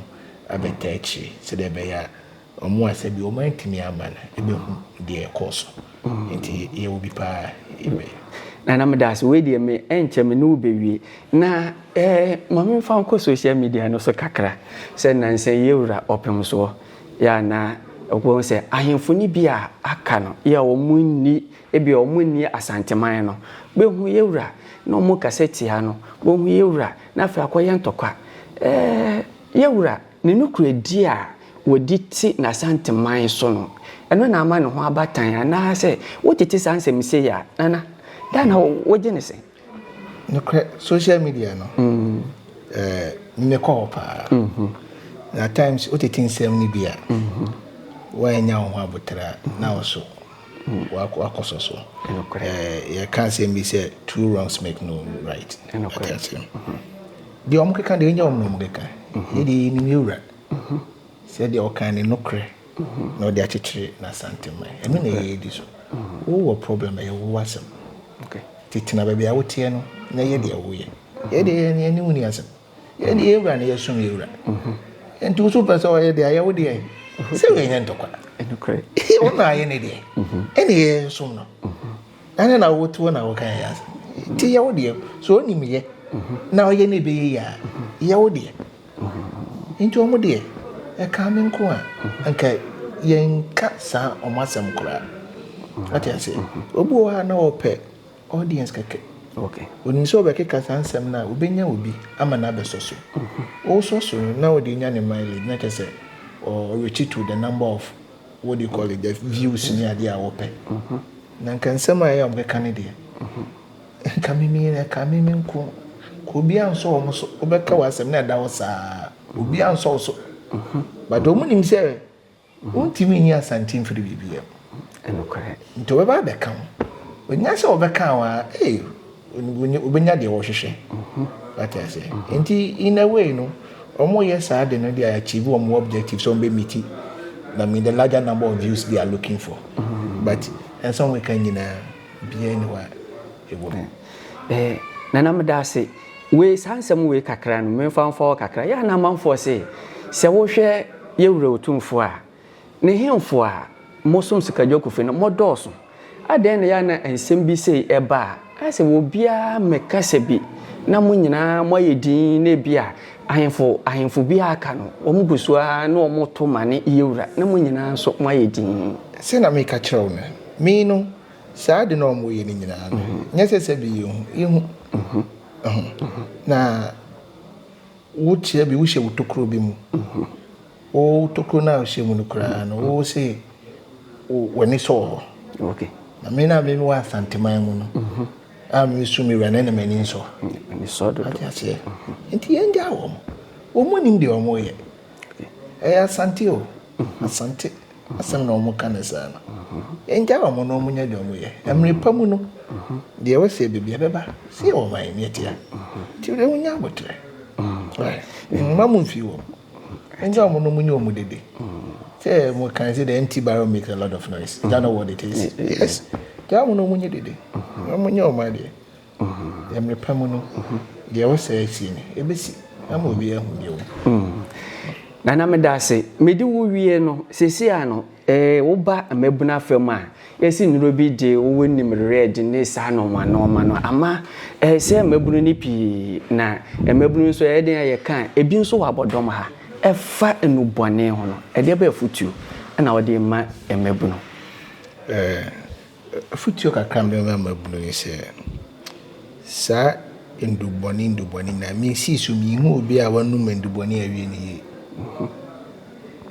abɛta akyire sɛdeɛ ɛbɛyɛ a ɔmo a sɛbi ɔmo antumi ama no ɛbɛhu deɛ ɛkɔɔ so. Nti yɛwɔ bi paa yɛbɛyɛ. Nana, meda ase. Wei deɛ me ɛnkyɛ me ne wo bɛwie na ma memfa nkɔ social media no so kakra sɛ nansa yi yɛwura ɔpem soɔ yɛ ana wɔn sɛ ahemfo no bi a aka no yɛ a wɔn nni ebi a wɔn nni Asanteman no bɛhu yɛwura na wɔn kasa tia no, bɛhu yɛwura na afei akɔyɛ ntɔkwa. Yɛwura ne nokorɛdi a wɔdi te n'Asanteman so no, ɛno na ama ne ho abatan anaasɛ wotete saa nsɛm sei a, Nana, da na wogye ne sɛn? Nokorɛ, social media no, mekɔ hɔ paa. Na at times wotete nsɛm no bi a, woanya wo ho abotrɛ a, na wo so wakɔsɔ so. Yɛka asɛm bi sɛ two wrongs make no right. Ate aseɛ? Deɛ ɔmo keka deɛ, ɛnyɛ ɔmo na ɔmo keka. Yɛdeɛ yɛnim yɛwura sɛdeɛ ɔka ne nokorɛ na ɔde akyekyere n'Asanteman, ɛno na ɛyɛ di so. Wowɔ problem a, ɛyɛ wo asɛm. Nti tena baabi a woteɛ no na yɛ deɛ woyɛ. Yɛdeɛ yɛn yɛne wo ni asɛm. Yɛde yɛwura no, yɛsom yɛwura. Nti wo so pɛ sɛ ɔyɛ deɛ ayɛ wo deɛ sɛ wɔnyɛ ntɔkwa. Wo na ayɛ ne deɛ ɛne yɛsom no ɛne na wote wo na woka yɛ asɛm. Nti yɛ wo deɛ so onim yɛ na ɔyɛ ne ɛbɛyɛ yɛ a, yɛ wo deɛ. Nti ɔmo deɛ ɛka me nko a, anka yɛnka saa ɔmo asɛm koraa. Ate ase? Obi wɔ hɔ a na ɔpɛ audience kɛkɛ. Onim sɛ ɔbɛkeka saa nsɛm no a, obɛnya obi ama no abɛsɔ so. Ɔsɔ so no na ɔde nya ne mileage na kyerɛ sɛ ɔreach to the number of, what do you call it, the views ne adeɛ a wɔpɛ. Na nka nsɛm a ɛyɛ a ɔbɛka ne deɛ, nka mimi ɛka mimi nko ka, obi ansɔ wɔn so. Wobɛka w'asɛm na ɛda hɔ saa, obi ansɔ wo so, but wɔn nim sɛ wontumi nyi Asante mfiri biribiara mu. Nti ɔbɛba abɛka ho. Onya sɛ ɔbɛka ho a, ee, obɛnya deɛ wɔhwehwɛ. Wate ase? Nti in a way no, Wɔyɛ saa de no de achieve wɔn objective sɛ wɔn bɛ meet, I mean, the larger number of views they are looking for. But ɛnsa wɔn ka nyinaa biara ni hɔ a ɛwɔ mu. Nana, meda ase. Wei, saa nsɛm wei kakra no, memfa mfa hɔ kakra. Yɛ ana amanfoɔ se sɛ wohwɛ yɛwura Otumfoɔ a ne hemfo a mosom Sikadwa Kofi no mɔdɔɔso, adɛn na yɛ ana nsɛm bi sei ɛba a ayɛ sɛ obiara mmɛkasa bi na mo nyinaa moayɛ din, na ebi a ahemfo bi aka no, wɔn gu so ara na wɔn to ma ne yɛwura, na mo nyinaa nso moayɛ din? Sɛ na meka kyerɛ wo no, me no, saa de na ɔmo yɛ no nyinaa no, nyɛ sɛ bi yɛhu yɛhu na wokyerɛ bi, wohyɛ wo tokuro bi mu. Wo tokuro no a wohyɛ mu no koraa no, wo se w'ani sɔ wɔ hɔ. Na me na me wɔ Asanteman mu no a mesu me wura no, ɛna m'ani nsɔ. Ani sɔ dodo. Ate aseɛ? Nti yɛngyaa wɔn. Wɔn mu nim deɛ wɔn yɛ. Ɛyɛ Asante o, Asante asɛm na wɔn ka no saa no. Yɛngyaa wɔn na wɔn nyɛ deɛ wɔn yɛ. Mmere pa mu no, deɛ ɛwɔ sɛ beebi ɛbɛba sɛ yɛ wɔn ayɛ ne tia. Nti deɛ wɔn nya abotire. Mma mo mfi wɔn. Yɛngyaa wɔn na wɔn nyɛ wɔn dede. Sɛ mo kan sɛ the empty barrel makes a lot of noise. Is that not what it is? Yes. Gyaa wɔn na wɔn nyɛ dede. Wɔn nyɛ wɔn adeɛ. Mmere pa mu no, deɛ ɛwɔ sɛ ɛsi no, ɛbɛsi ama obi ahu deɛ wɔ. Nana, meda ase. Mede wo wie no, seesei a no, woba mmabunu afa mu a, yɛsi nnuro bi de wowɔ nim red ne saa nɔɔma nɔɔma no ama sɛ mmabunu no pii, na mmabunu nso ɛyɛ den a yɛka a, ebi nso wɔ abɔdɔm ha. Ɛfa nnubɔne ho no, ɛdeɛ bɛyɛ afotuo ɛna wɔde ma mmabunu? Afotuo kakra a mede bɛma mmabunu ne sɛ, saa ndubɔne nyinaa, mensii so menhu obi a wanom ndubɔne awie ne yie.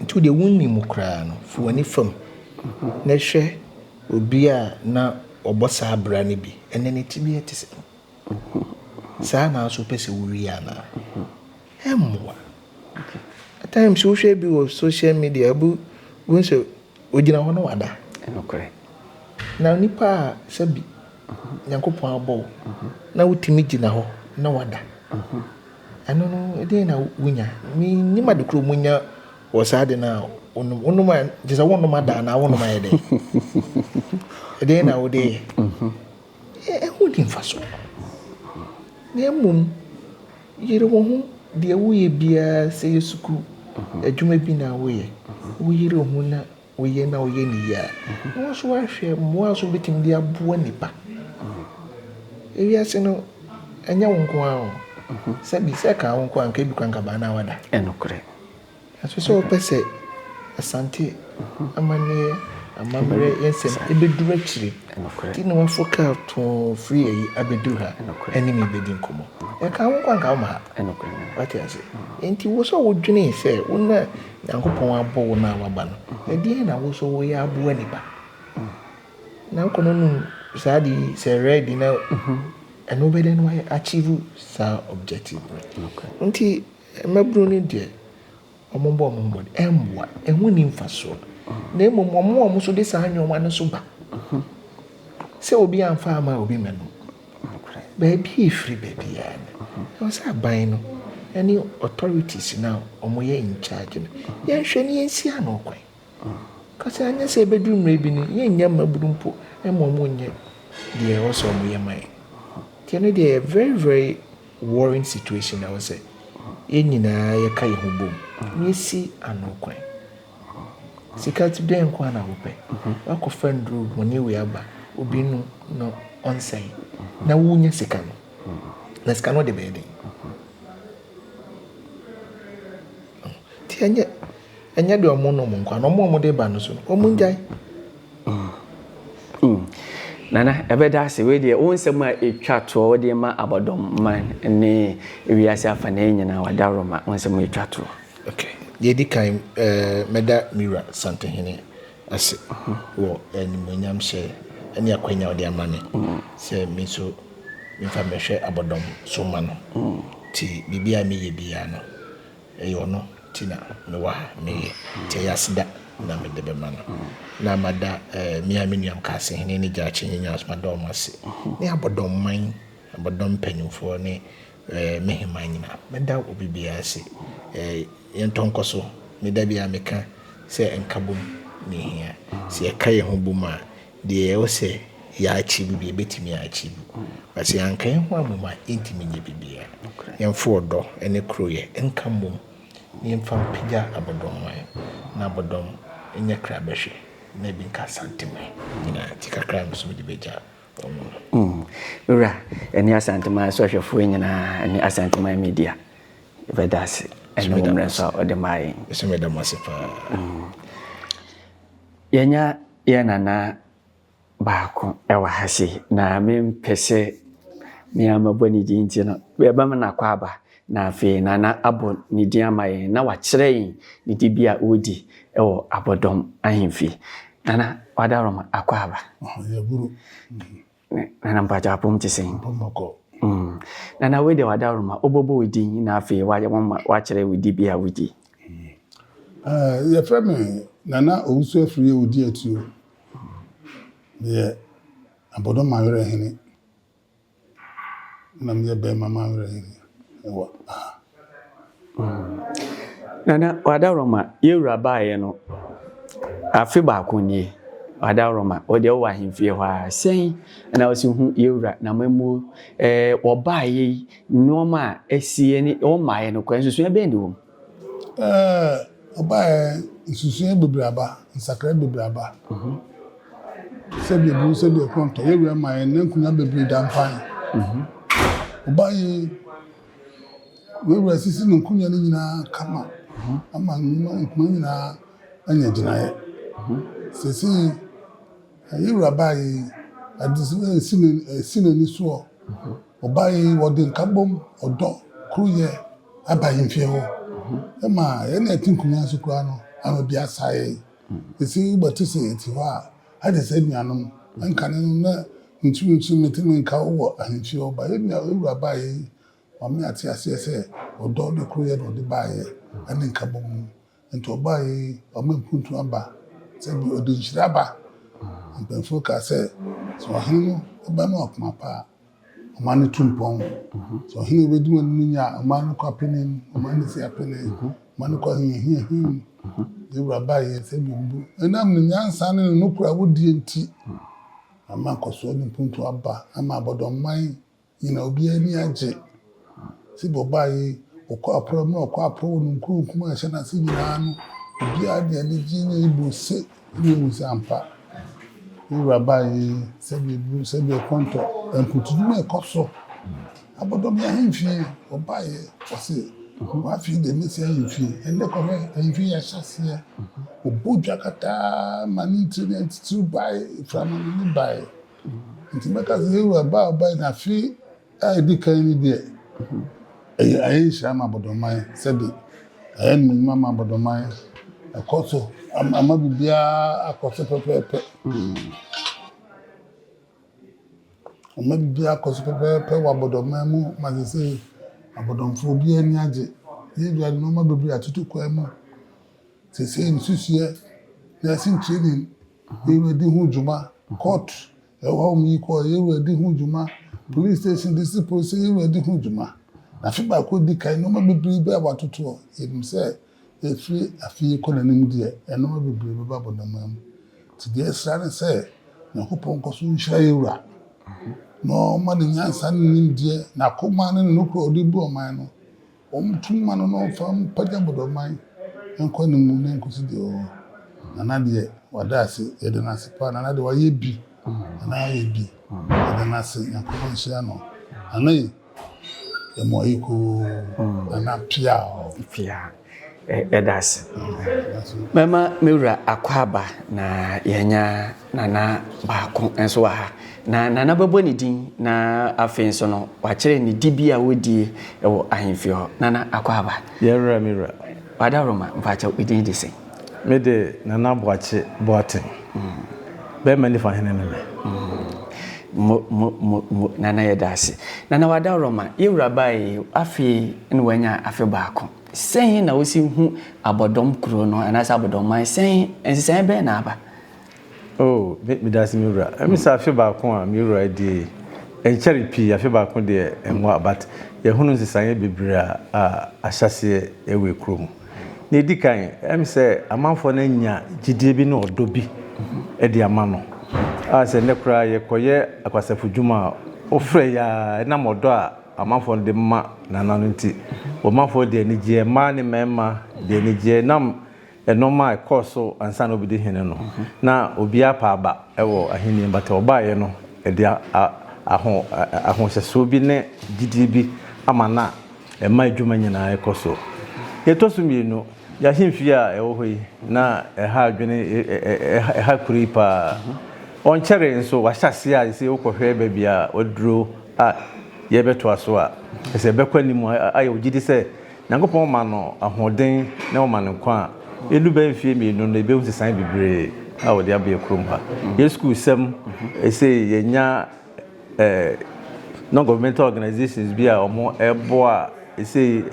Nti wodeɛ wonnim koraa no, fa w'ani fam na hwɛ obi a na ɔbɔ saa bra no bi, ɛnɛ ne ti bi te sɛ saa, na nso wopɛ sɛ wowie anaa? Ɛmmoa. At times wohwɛ bi wɔ social media, bu wohu sɛ ogyina hɔ na wada. Na nipa a sɛbi Nyankopɔn abɔ wo na wotumi gyina hɔ na wada, ɛno no, ɛdeɛn na wonya? Mennim ade koro munya wɔ saa de no a wonom. Wonom a, kyerɛ sɛ wonom ada anaa wonom ayɛ dɛn? Ɛdeɛn na wode yɛ? Ɛho ni mfasoɔ. Na mmom yere wo ho deɛ woyɛ biara, sɛ yɛ sukuu adwuma bi na woyɛ, woyere wo ho na woyɛ na woyɛ ne yie a, na wo nso woahwɛ mmoa nso wobɛtumi de aboa nipa. Ewiase no, ɛnyɛ wo nko ara o. Sɛbi sɛ ka wo nko a, nka ebi kora nka baa na wada. Nso sɛ wopɛ sɛ Asante amanneɛ, amammerɛ, yɛn nsɛm ɛbɛduru akyire nti na wafo kaa too firi ayi abɛduru ha ɛne me bɛdi nkɔmmɔ. Ɛka wo nko a, nka woma ha. Wate ase? Nti wo sɛ wodwene sɛ wo na Nyankopɔn abɔ wo no a waba no, ɛdeɛn na wo so woyɛ aboa nipa? Na wokɔ no nom saa de yi sɛ ready na ɛno wobɛdɛn no wayɛ achieve saa objective no? Nti mmabunu no deɛ, ɔmo bɔ ɔmo ho mmɔden, ɛmmoa, ɛho ni mfasoɔ. Na mmom ɔmo a ɔmo so de saa nneɛma no so ba sɛ obi amfa ama obi mmɛnom, baabi efiri baabiara no, ɛwɔ sɛ aban no ɛne authorities na ɔmo yɛ in charge no, yɛnhwɛ ne yɛnsi ano kwan kasa. Anyɛ sɛ ɛbɛduru mmerɛ bi no, yɛnnya mmabunu mpo ɛma ɔmo nyɛ deɛ ɛwɔ sɛ ɔmo yɛ ma yɛn. Nti ɛno deɛ, yɛ very very worrying situation na ɛwɔ sɛ yɛn nyinaa yɛka yɛn ho bom na yɛsi ano kwan. Sika ti dɛn nko ara na wopɛ? Wakɔfa nduro bɔne wei aba, obi no no ɔnsɛe na wonya sika no, na sika no de bɛyɛ den? Nti ɛnyɛ deɛ ɔmo nom nko ara na ɔmo a ɔmo de ba no so no, ɔmo ngyae. Nana, ɛbɛda ase. Wei deɛ, wo nsɛm a ɛtwa toɔ wode ma abɔdɔm man ne wiase afanaa nyinaa, wada Roma, wo nsɛm a ɛtwa toɔ? Okay, deɛ ɛdi kan, mɛda Mira Santehene ase wɔ animuonyam hyɛ ne akwanya a ɔde ama me sɛ me nso memfa mmɛhwɛ abɔdɔm so ma no. Nti biribi a meyɛ biara no, ɛyɛ ɔno nti na mewɔ ha meyɛ. Nti ɛyɛ aseda na mede bɛma no. Na mada me a me nua Mkaasehene ne Gyaakye nyinaa nso, mada wɔn ase. Ne abɔdɔm man, abɔdɔm mpanimfoɔ ne Me heman nyinaa, mɛda obi biara ase. Yɛntɔ nkɔ so. Me da biara meka sɛ nkabom na ɛhia. Sɛ yɛka yɛn ho bom a, deɛ ɛwɔ sɛ yɛ achieve bi, yɛbɛtumi a achieve. But sɛ yɛanka yɛn ho ammom a, yɛntumi nyɛ biribiara. Yɛmfa ɔdɔ ne koroyɛ nka mmom na yɛmfa mpagya abɔdɔm man, na abɔdɔm nyɛ krabɛhwɛ na ebi nka Asanteman nyinaa. Nti kakra a me nso mede bɛgya wɔn no. Me wura ne Asanteman asɔhwɛfoɔ nyinaa ne Asanteman media yɛbɛda ase ɛne wo mmerɛ nso a ɔde maa yɛn. Me nso meda mo ase paa. Yɛanya yɛn nana baako wɔ ha sei, na mempɛ sɛ me ara mɛbɔ ne din nti no, yɛbɛma no akwaaba, na afei Nana abɔ ne din ama yɛn na wakyerɛ yɛn ne dibea a ɔredi wɔ Abɔdɔm ahemfie. Nana Wadaroma, akwaaba. Yɛburu. Nana mpakyɛ apom te sɛn? Apom bɔkɔ. Nana wei deɛ Wadaroma, wobɛbɔ wo din na afei wakyerɛ wo dibea a wodi. Yɛfrɛ me Nana Owusu Afriyie Odiatuo. Meyɛ Abɔdɔm Mawerɛ hene. Na meyɛ bɛrima Mawerɛ hene wɔ ha. Nana Wadaroma, yɛwura baeɛ no, afe baako nie. Wadaroma, wo deɛ wowɔ ahemfie hɔ ara. Sɛn na wosi hu yɛwura na mammuo? Ɛɛ wɔbaeɛ yi, nneɛma a asie ne wɔmmaeɛ no koraa, nsusuiɛ bɛn na ɛwɔ mu? Ɛɛ, ɔbaeɛ, nsusuiɛ bebree aba, nsakraeɛ bebree aba. Sɛdeɛ ebunu, sɛdeɛ ɛkorɔntɔ, yɛn wura maa yɛn nnɛ nkonnwa bebree da mpan. Ɔbaeɛ yi, yɛn wura sisi ne nkonnwa no nyinaa kama ama nnwuma nkonnwa nyinaa anya gyinaeɛ. Seesei, yɛn wura baeɛ yi, adesua ɛsi n'ani soɔ. Ɔbaeɛ yi, wɔde nkabom, ɔdɔ, koroyɛ aba ahemfie hɔ. Ɛma yɛn a yɛte nkonnwa so koraa no, ama bi asa yɛn. Ɛsɛ wobɛte sɛ yɛte hɔ a, agye sɛ anuanom. Nkane no, na mentumi nso metumi nka wo wɔ ahemfie hɔ. Ba yɛn nua wura baeɛ yi, wama yɛate aseɛ sɛ ɔdɔ ne koroyɛ na ɔde baeɛ ne nkabom no. Nti ɔbaeɛ yi, wama mpuntuo aba, sɛbi ɔde nhyira aba. Mpanyinfoɔ kaa sɛ, sɛ ɔhene no ba no akoma pa a, ɔman no tu mpɔn. Sɛ ɔhene a ɔbɛdi wɔn anim nya a, ɔman no kɔ apene mu, ɔman no si apene, ɔman no kɔ ahohiahia mu. Yɛn wura baeɛ sɛbi mbu. Ɛnam ne nyansa ne ne nokorɛ a ɔdie nti, ama nkɔsoɔ ne mpuntuo aba ama abɔdɔmman Nyina obiara ani agye. Sɛ ɔbaa yi, ɔkɔ aprɔw mu na ɔkɔ aprɔw wɔ no nkuro nkumaa a ɛhyɛ n'ase nyinaa no, obiara de anigye ne rebɔ ose ne ehu sɛ ampa, yɛn wura baa yi, sɛdeɛ ebu, sɛdeɛ ɛkɔntɔ, nkutudwuma a ɛkɔ so. Abɔdɔm yɛ ahemfie, ɔbaeɛ, ɔse, w'afei deɛ mɛsi ahemfie. Ɛnnɛ kɔhwɛ, ahemfie yɛ ahyɛaseɛ. Ɔbɔ dwa kataa ma ne ntiri ne atitiriw bae, firi amanɔne bae. Nti mɛka sɛ yɛn wura ba a ɔbae no afe a ɛdi kan yi deɛ, ɛyɛ ayɛ nhyira ma abɔdɔman sɛbe ayɛ animuonyam ama abɔdɔman, ɛkɔ so ama biribiara akɔ so pɛpɛɛpɛ. Ama biribiara akɔ so pɛpɛɛpɛ wɔ abɔdɔman mu ma seesei abɔdɔmfoɔ obiara ani agye. Yɛn wura de nneɛma bebree atoto kwan mu. Seesei nsusuiɛ, nursing training, Yɛn wura di ho dwuma. Court ɛwɔ hɔ wɔn yi kɔ yɛn wura di ho dwuma. Police station district police yɛn wura di ho dwuma. Na afe baako di kan nneɛma bebree bi a wɔatoto hɔ. Yɛnim sɛ efiri afe yi kɔ n'anim deɛ nneɛma bebree bɛba abɔdammaa mu. Nti deɛ yɛsrɛ ne sɛ Nyankopɔn nkɔ so nhyira yɛn wura na ɔmma no nyansa ne nimdeɛ, n'akoma ne ne nokorɛ a ɔde bu ɔman no. Wɔnto mma no na ɔmfa mpagya bɔdɔman nkɔ ne mu na ɛnkɔsi deɛ ɔwɔ. Nana deɛ wada ase, yɛda no ase paa. Nana deɛ wayɛ bi, Nana ayɛ bi, yɛda no ase, Nyankopɔn nhyira no. Nana yi, yɛma wo ayekoo, Nana piaw. Piaw. Yɛda ase. Mɛma me wura akwaaba na yɛanya Nana baako nso wɔ ha. Na Nana bɛbɔ ne din na afei nso no wakyerɛ ne dibea a ɔdie wɔ ahemfie hɔ. Nana akwaaba. Yɛwura me wura. Wadaworoma, mpakyɛw wo din de sɛn? Me de Nana Boakye Boateng. Bɛrima nifa hene ne me. Mo mo mo mo Nana yɛda ase. Nana Wadaworoma, yɛwura baeɛ yi afei na wanya afe baako. Sɛn na wosi hu abɔdɔm kuro no anaasɛ abɔdɔm man? Sɛn, nsesaeɛ bɛn na aba? Oh, me, medase me wura. Ɛmi sɛ afe baako a me wura adie yi, ɛnkyɛre pii, afe baako deɛ ɛnwa, but Yɛahunu nsesaeɛ bebree a a ahyɛaseɛ wɔ kuro mu. Nea ɛdi kan, ɛm sɛ amanfoɔ no anya gyidie bi ne ɔdɔ bi de ama no a sɛ nnɛ koraa yɛkɔyɛ akwasafo dwuma a, wofrɛ yɛ a ɛnam ɔdɔ a amanfoɔ no de ma Nana no nti, ɔmanfoɔ de anigyeɛ, mmaa ne mmarima de anigyeɛ nam Nnoɔma a ɛkɔɔ so ansa na ɔbɛdi hene no, na obiara pɛ aba wɔ ahennie mu, but ɔbaeɛ no, ɛde aho ahohyɛsoɔ bi ne gyidie bi ama no a ɛma adwuma nyinaa kɔ so. Deɛ ɛtɔ so mmienu, yɛn ahemfie a ɛwɔ hɔ yi, na ɛha adwene, ɛha kuro yi paa. Ɔnkyɛree nso, wahyɛ aseɛ a seesei wokɔhwɛ baabi a waduro a yɛrebɛtoa so a, ɛsɛ ɛbɛkɔ anim ayɛ wo gyidi sɛ Nyankopɔn ma no ahoɔden na ɔma no nkwa a, ɛnnu bɛyɛ mfeɛ mmienu no yɛbɛhu nsesaeɛ bebree a wɔde aba yɛ kurom ha. Yɛ sukuusɛm, ɛsei yɛnya non-governmental organizations bi a wɔn ɛboa ɛsei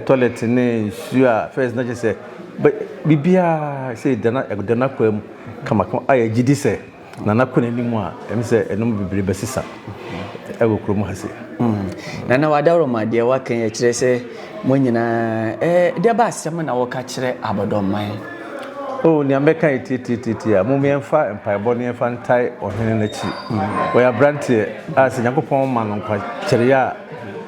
toilet ne nsuo a first na kyerɛ sɛ biribiara ɛsei ɛda n'akwan mu kamakama a yɛgye di sɛ Nana kɔ n'anim a, ɛm sɛ ɛnom bebree bɛsesa ɛwɔ kurom ha sei. Nana Wadaroma, deɛ waka yi ɛkyerɛ sɛ mo nyinaa ɛɛ deɛ ba asɛm na wɔka kyerɛ abɔdɔmman? Oh, nea mɛka yɛ tiatiatiatia a, mom yɛmfa mpaebɔ na yɛmfa ntae ɔhene no akyi. Ɔyɛ aberanteɛ a sɛ Nyankopɔn ma no nkwa kyɛreɛ a,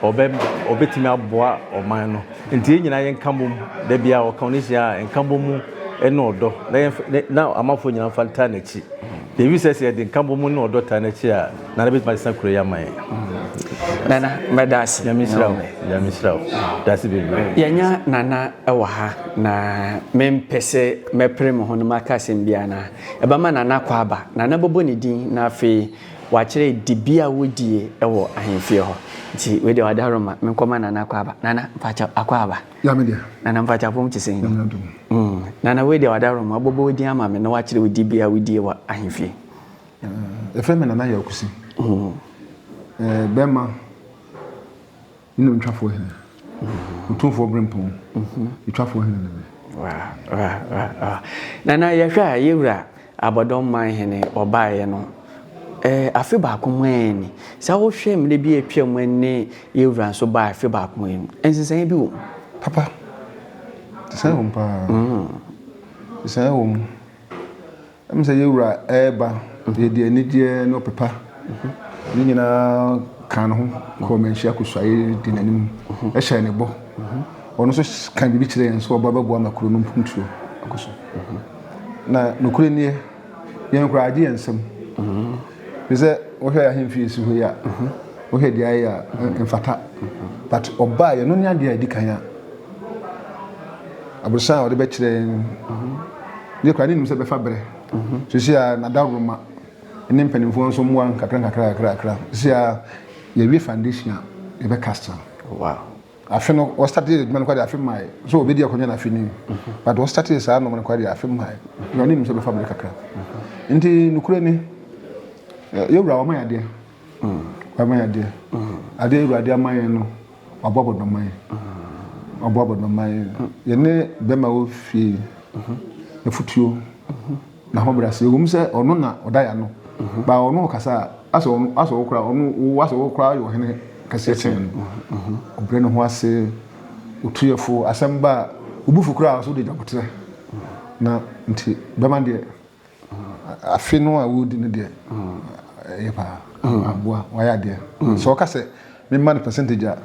ɔbɛ ɔbɛtumi aboa ɔman no. Nti yɛn nyinaa yɛnka mmom, da biara ɔka ɔne hyia a, nka mmom mu ne ɔdɔ, na yɛn na amanfoɔ nyinaa mfa ntaa n'akyi. Yɛwi sɛ sɛ yɛde nka mmom ne ɔdɔ taa n'akyi a, Nana bɛtumi asesa kuro yi ama yɛn. Nana, mɛda ase. Nyame nhyira wo, Nyame nhyira wo. Da ase bebree. Yɛanya Nana wɔ ha, na mempɛ sɛ mɛpere me ho na maka asɛm biara na ɛbɛma Nana akɔ aba. Nana bɛbɔ ne din na afei Wakyerɛ dibea a wodie wɔ ahemfie hɔ. Nti wei deɛ wadaroma menkɔma Nana Akwaaba. Nana mpakyɛw Akwaaba. Ya me deɛ. Nana mpakyɛw apom te sɛn ni? Nyame adom. Mm. Nana wei deɛ wadaroma wobɛbɔ wo din ama me na wakyerɛ wo dibea a wodie wɔ ahemfie. Eh, yɛfrɛ me Nana Yaw Kusi. Mm. Eh, bɛrima ne na otwafoɔ hene. Otumfoɔ Berempɔn, otwafoɔ hene ne me. Nana yɛhwɛ a yɛwura Abɔdɔm man hene ɔbaeɛ no eh, afe baako mu ara ni. Sɛ wohwɛ mmerɛ bi a atwa mu ne yɛwura nso baa afe baako mu yi, nsesaeɛ bi wɔ mu? Papa, nsesaeɛ wɔ mu paa. Nsesaeɛ wɔ mu. Ɛm sɛ yɛn wura reba, yɛde anigyeɛ ne ɔpɛ pa ne nyinaa kaa ne ho kɔɔ Manhyia kɔsuaeɛ di n'anim hyɛɛ ne bɔ. Ɔno nso ka biribi kyerɛ yɛn sɛ ɔba bɛboa ma kuro no mpuntuo akɔ so. Na nokorɛ nie, yɛn koraa agye yɛn nsam. Fi sɛ wohwɛ yɛn ahemfie si hɔ yi a, wohwɛ deɛ ayɛ a, mfata. But ɔbaa yɛn no ne adeɛ a ɛdi kan a aborosan a ɔde bɛkyerɛ yɛn Yɛ koraa ne nim sɛ bɛfa berɛ. Seesei a n'adaworoma ne mpanimfoɔ nso mmoa nkakra nkakra kakra kakra. Seesei a yɛwie foundation a yɛbɛ cast no. Wow. Afe no wɔstartee adwuma no koraa deɛ afe mmaeɛ. So wɔbɛdi akonnwa no afe ni. But wɔstartee saa nnoɔma no koraa deɛ afe mmaeɛ. Na ɔne nim sɛ bɛfa berɛ kakra. Nti nokorɛ ni, yɛwura wama yɛn adeɛ. Wama yɛn adeɛ. Adeɛ Awurade ama yɛn no, wabɔ abɔdɔma yɛn. Wabɔ abɔdɔma yɛn. Yɛne bɛrima wɔ fie, afutuo, n'ahobrɛase. Ɛwom sɛ ɔno na ɔda yɛn ano. Ba ɔno ɔkasa a, asɛ ɔno asɛ ɔwɔ koraa ɔno wo asɛ ɔwɔ koraa yɛ ɔhene kɛseɛ kyɛn no. Ɔbrɛ ne ho ase, ɔtu yɛ fo, asɛm ba a, wo bo fu koraa a, ɔsɛ wode gya boterɛ. Na nti bɛrima deɛ. Afe no a wɔredi no deɛ, ɛyɛ paa. Aboa, wayɛ adeɛ. Sɛ ɔka sɛ memma no percentage a,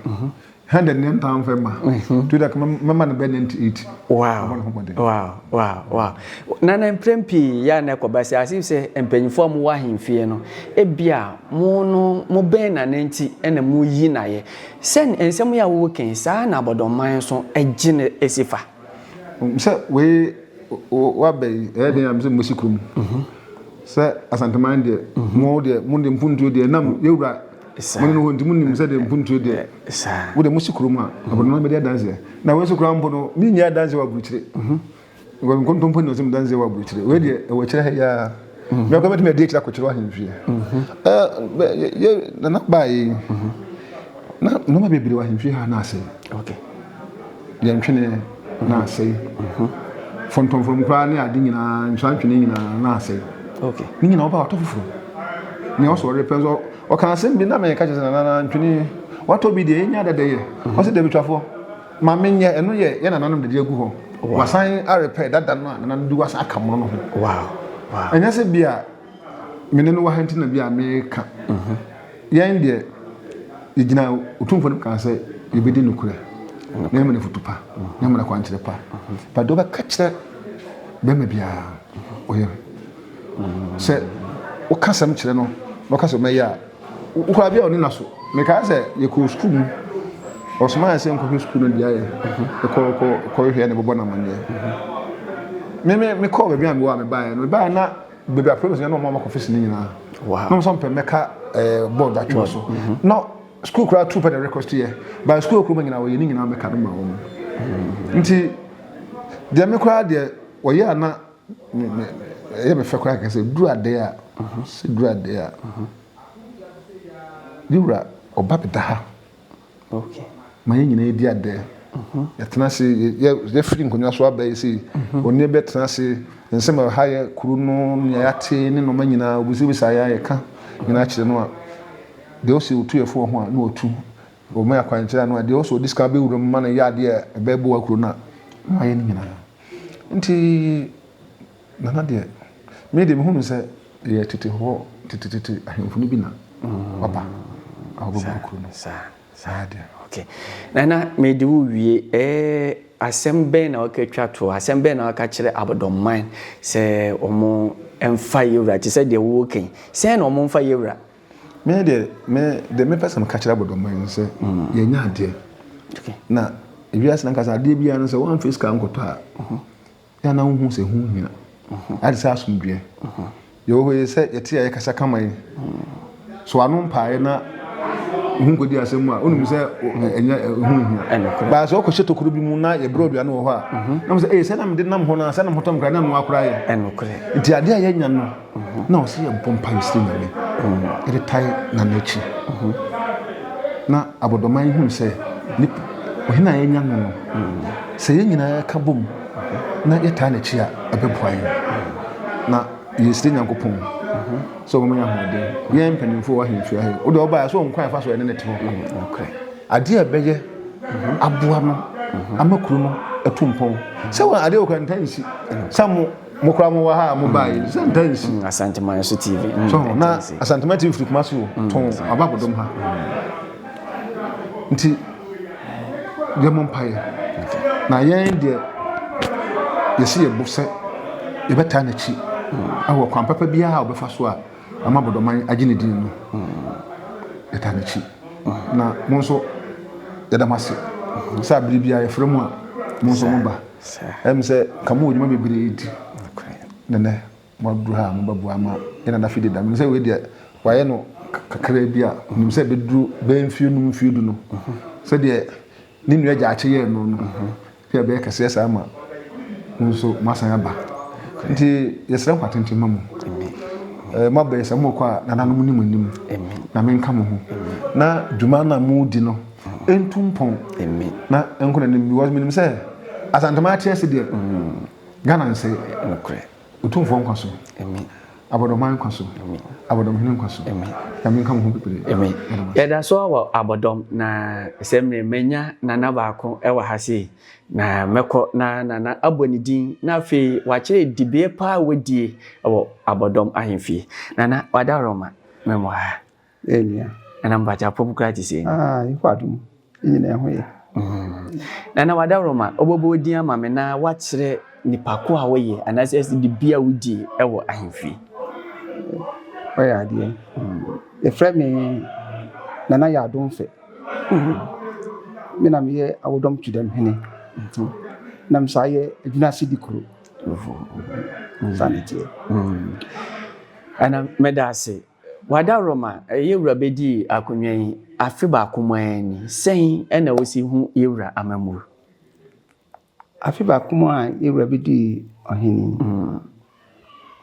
100 ne ntaa mfa mma. Nti wode mɛma no bɛ 98. Wow. Wow, wow, wow. Nana mprɛn pii yɛ a na ɛkɔba sɛ as if sɛ mpanyinfoɔ a mowɔ ahemfie no, ebia mo no mobɛn Nana nti na moyi no ayɛ. Sɛ nsɛm yi a woreka yi, saa na abɔdɔmman nso gye no si fa? Sɛ wei waba yi ɛyɛ den a sɛ mosi kurom sɛ asanteman deɛ mo deɛ mo deɛ mpuntuo deɛ nam yɛwura mo ne no hɔ nti mo nim sɛ deɛ mpuntuo deɛ wo deɛ mosi kurom a abɔdoma bɛdi adanseɛ na wei nso koraa mpo no menyɛ adanseɛ wɔ aburukyire nkontompo ne ɔsɛ adanseɛ wɔ aburukyire wei deɛ ɛwɔ akyire ha yi ara mɛkɔ bɛtumi adi akyire akɔkyerɛ ahemfie yɛ nana baa yi na nneɛma bebree wɔ ahemfie ha na asɛe Yɛn ntwene na asɛe. Fɔntɔmfrɔm koraa ne ade nyinaa, nsa ntwene nyinaa na asɛe. Ne nyinaa wɔba wɔtɔ foforɔ. Nea ɔsɛ ɔrepɛ nso ɔka asɛm bi na meka kyerɛ sɛ nana nantwene watɔ bi deɛ ɛnya dada yɛ. Ɔsɛ dabi twafoɔ ma menyɛ ɛno yɛ yɛ nananom dede agu hɔ. Wasan arepɛ dada no a nananom de wasan aka mono no ho. Ɛnyɛ sɛ bi a me ne no wɔ ha nti na bi a meka. Yɛn deɛ yɛgyina Otumfoɔ no kaa sɛ yɛbɛdi nokorɛ na yɛma no afutu pa na yɛma no akwankyerɛ pa. But deɛ wobɛka kyerɛ bɛrima biara ɔyɛ. Sɛ woka asɛm kyerɛ no na ɔka sɛ ɔmɛyɛ a, wo koraa bi a ɔne na so. Mekaa sɛ yɛkɔɔ sukuu mu, ɔsomaa yɛ sɛ nkɔhwɛ sukuu no deɛ ayɛ, kɔ kɔ kɔhwehwɛ na ɛbɛbɔ no amanneɛ. Me me mekɔɔ baabi a mewɔ a mebaeɛ no, mebaeɛ na baabi a promise na ɔmo ama kɔfisi no nyinaa. Na ɔmo sɛ ɔmpɛ mɛka ɛɛ board atwerɛ so. Na sukuu koraa tu pɛ na request yɛ, but sukuu okurom nyinaa wɔyɛ ne nyinaa mɛka no ma wɔn. Nti deɛ me koraa deɛ wɔyɛ a na me me ɛyɛ me fɛ koraa kɛkɛ sɛ duru adeɛ a sɛ duru adeɛ a ne wura ɔba bɛda ha ma yɛn nyinaa di adeɛ yɛtena ase yɛfiri nkonnwa so aba yi sei ɔne bɛtena ase nsɛm a ɛha yɛ kuro no nea yɛate ne nneɛma nyinaa obisabisa yɛ a yɛka nyinaa kyerɛ no a deɛ ɔsɛ ɔtu yɛ fo wɔ ho a na ɔtu ɔma yɛ akwankyerɛ ano a deɛ ɔsɛ ɔde sika bɛwura mu ma no yɛ adeɛ a ɛbɛboa kuro no a na wayɛ ne nyinaa. Nti Nana deɛ, me deɛ mehu no sɛ ɛyɛ tete hɔ tetetete ahemfo no bi na waba a wɔbɛbɔ kuro no. Saa deɛ. Okay. Nana, mede wo wie. Eh, asɛm bɛn na waka twa toɔ? Asɛm bɛn na waka kyerɛ Abɔdɔmman sɛ wɔn mfa yɛwura te sɛ deɛ wowɔ kan? Sɛn na wɔn mfa yɛwura? Me deɛ, me deɛ mepɛ sɛ meka kyerɛ Abɔdɔmman no sɛ yɛnya adeɛ. Okay. Na ewiase no ankasa adeɛ biara no sɛ woamfa sika nkɔtɔ a, yɛ a na wohu sɛ ɛho hia. Ayɛ te sɛ asomdwoeɛ. Yɛwɔ hɔ yi sɛ yɛte a yɛkasa kama yi, so ano mpaeɛ na wo ho nkɔdi asɛm mu a, wonim sɛ ɛnyɛ ɛho hia. Baa sɛ wokɔhyɛ tokuro bi mu na yɛbrɛ aduane wɔ hɔ a, na mo sɛ ee sɛ na mede nam hɔ no a, sɛ na mehotɔ me koraa na ɛnoa koraa yɛ. Nti adeɛ a yɛanya no, na ɔsɛ yɛbɔ mpaeɛ srɛ Nyame yɛde tae Nana akyi na abɔdɔman hunu sɛ ɔhene a yɛanya no no sɛ yɛn nyinaa ka bom na yɛtaa n'akyi a ɛbɛboa yɛn na yɛsrɛ Nyankopɔn sɛ ɔbɛma yɛn ahoɔden yɛn mpanimfoɔ wɔ ahemfie ha yi wode ɔbaeɛ sɛ ɔnkwan ɛfa so ɛne ne te hɔ adeɛ a ɛbɛyɛ aboa no ama kuro no atu mpɔn sɛ wɔn adeɛ wɔ kura ntaa nsi sɛ mo Mo koraa mo wɔ ha a mo baa yi sɛ ntaa nsi. Asanteman so TV. So na Asanteman TV firi Kumasi o tɔn aba abɔdɔm ha. Nti yɛ mo mpaeɛ na yɛn deɛ yɛsi yɛ bo sɛ yɛbɛtaa n'akyi ɛwɔ kwan papa biara a ɔbɛfa so a ama abɔdɔman agye ne din no yɛtaa n'akyi na mo nso yɛda mo ase sɛ abere biara yɛfrɛ mo a mo nso mo ba. Ɛyɛ me sɛ nka mowɔ dwuma bebree di na nnɛ moaduru ha a mobɛboa ama yɛn nana afidie da. Menim sɛ wei deɛ wayɛ no kakra bi a menim sɛ ɛbɛduru bɛyɛ mfeɛ num mfeɛ du no sɛdeɛ ne nua gyaakye yɛɛ no no bi a ɛbɛyɛ kɛseɛ saa ma mo nso moasan aba. Nti yɛsrɛ nkwa tenten ma mo. Moabɛyɛ sɛ mokɔ a nananom ne mo anim na menka mo ho na dwuma no a modi no ɛntu mpɔn na ɛnkɔ n'anim because menim sɛ Asantema ate ase deɛ Ghana nsɛe. Otumfoɔ nkwa so. Abɔdɔman nkwa so. Abɔdɔmhene nkwa so. Nyame nka mo ho bebree. Yɛda so wɔ Abɔdɔm na sɛ mmerɛ manya nana baako wɔ ha sei na mɛkɔ na nana abɔ ne din na afei wakyerɛ dibeɛ paa a wadie wɔ Abɔdɔm ahemfie. Nana wadaworoma mɛmɔ ha. Ee nua. Nana mpakyɛ apɔm koraa te sɛ ni. Ah, Yehowa adom, yɛn nyinaa ho yɛ. Nana Wadaworoma, wobɛbɔ wo din ama me na woakyerɛ nipa ko a woyɛ anaasɛ ɛsɛ dibea a wodi wɔ ahemfie. Woayɛ adeɛ. Yɛfrɛ me Nana Yadomfɛ. Me na meyɛ Awodɔm Twidɛm hene. Na mesan yɛ Adwinase Dikuro. Saa na ɛteɛ. Nana, meda ase. Wadaworoma, Yewura bɛdii akonnwa yi afe baako mu ara ni. Sɛn na wosi hu Yewura amammuo? Afe baako mu a Yewura bɛdii ɔhene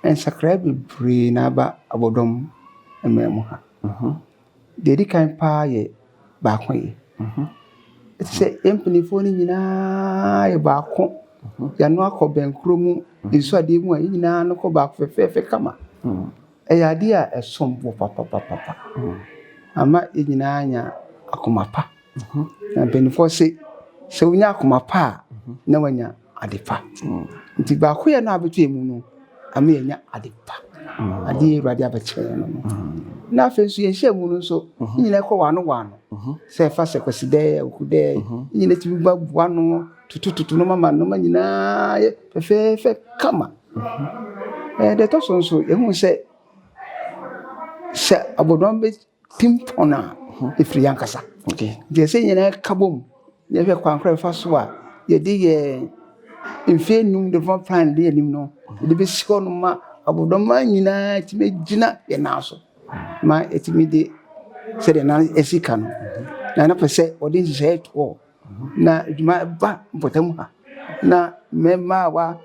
yi, nsakraeɛ bebree na aba abɔdɔm man mu ha. Deɛ ɛdi kan pa ara yɛ baakoyɛ. Ɛte sɛ yɛn mpanimfoɔ no nyinaa yɛ baako. Yɛn ano akɔ bɛnkorɔ mu, nsu adeɛ mu a, yɛn nyinaa ano kɔ baako fɛfɛɛfɛ kama. Ɛyɛ adeɛ a ɛsom bo papapapapa. Ama yɛn nyinaa anya akoma pa. Na mpanimfoɔ se, sɛ wonya akoma pa a, na wanya ade pa. Nti baakoyɛ no a abɛto yɛn mu no, ama yɛanya ade pa. Adeɛ a Awurade abɛkyerɛ yɛn no no. Na afei nso yɛn nhyiamu no nso, ne nyinaa kɔ wano wano. Sɛ ɛfa sɛ Kwasidɛ, Awukudɛ, ne nyinaa tumi ba boa ano, totototo nneɛma ma nneɛma nyinaa yɛ fɛfɛɛfɛ kama. Ɛɛ deɛ ɛtɔ so nso, yɛhu sɛ sɛ abɔdɔm bɛ pimpɔn a, ɛfiri yɛn ankasa. Nti ɛsɛ yɛn nyinaa ka bom na yɛhwɛ kwan korɔ a yɛfa so a yɛde yɛn mfeɛ nnum development plan de anim no, yɛde bɛsi hɔ nom ma abɔdɔma nyinaa tumi gyina yɛn nan so ma ɛtumi de sɛdeɛ nan asi ka no. Na na pɛ sɛ wɔde nhyehyɛeɛ to hɔ na adwuma ba mpɔtam ha na mmabaawa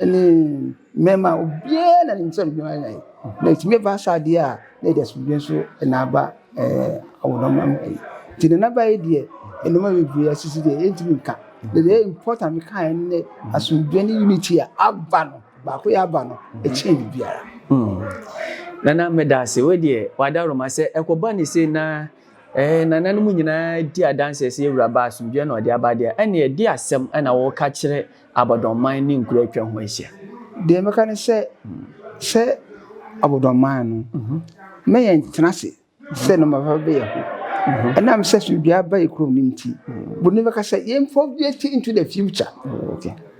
ne mmarima obiara na ne nsam adwuma yɛ na ɛtumi ba saa adeɛ a na ɛde asomdwoeɛ nso na aba ɛɛ awodɔma mu yi nti ne naba yi deɛ nneɛma bebree asisi deɛ yɛntumi nka na deɛ important mekaeɛ ne asomdwoeɛ ne unity a aba no baako yɛ aba no ɛkyɛn biribiara. Nana meda ase wo deɛ wadaworoma sɛ ɛkɔba ne sei na Ɛɛ, nananom nyinaa di adanseɛ sɛ yɛn Wura ba asomdwoeɛ na ɔde aba deɛ, ɛnneɛ ɛdeɛ asɛm na woreka kyerɛ Abɔdɔnman ne nkuro a atwa ho ahyia? Deɛ mɛka ne sɛ, sɛ Abɔdɔnman no, mma yɛntena ase sɛ nnoɔma papa bɛyɛ ho. Ɛnam sɛ asomdwoeɛ aba yɛn kurom no nti, buroni bɛka sɛ yɛmfa yɛn into the future.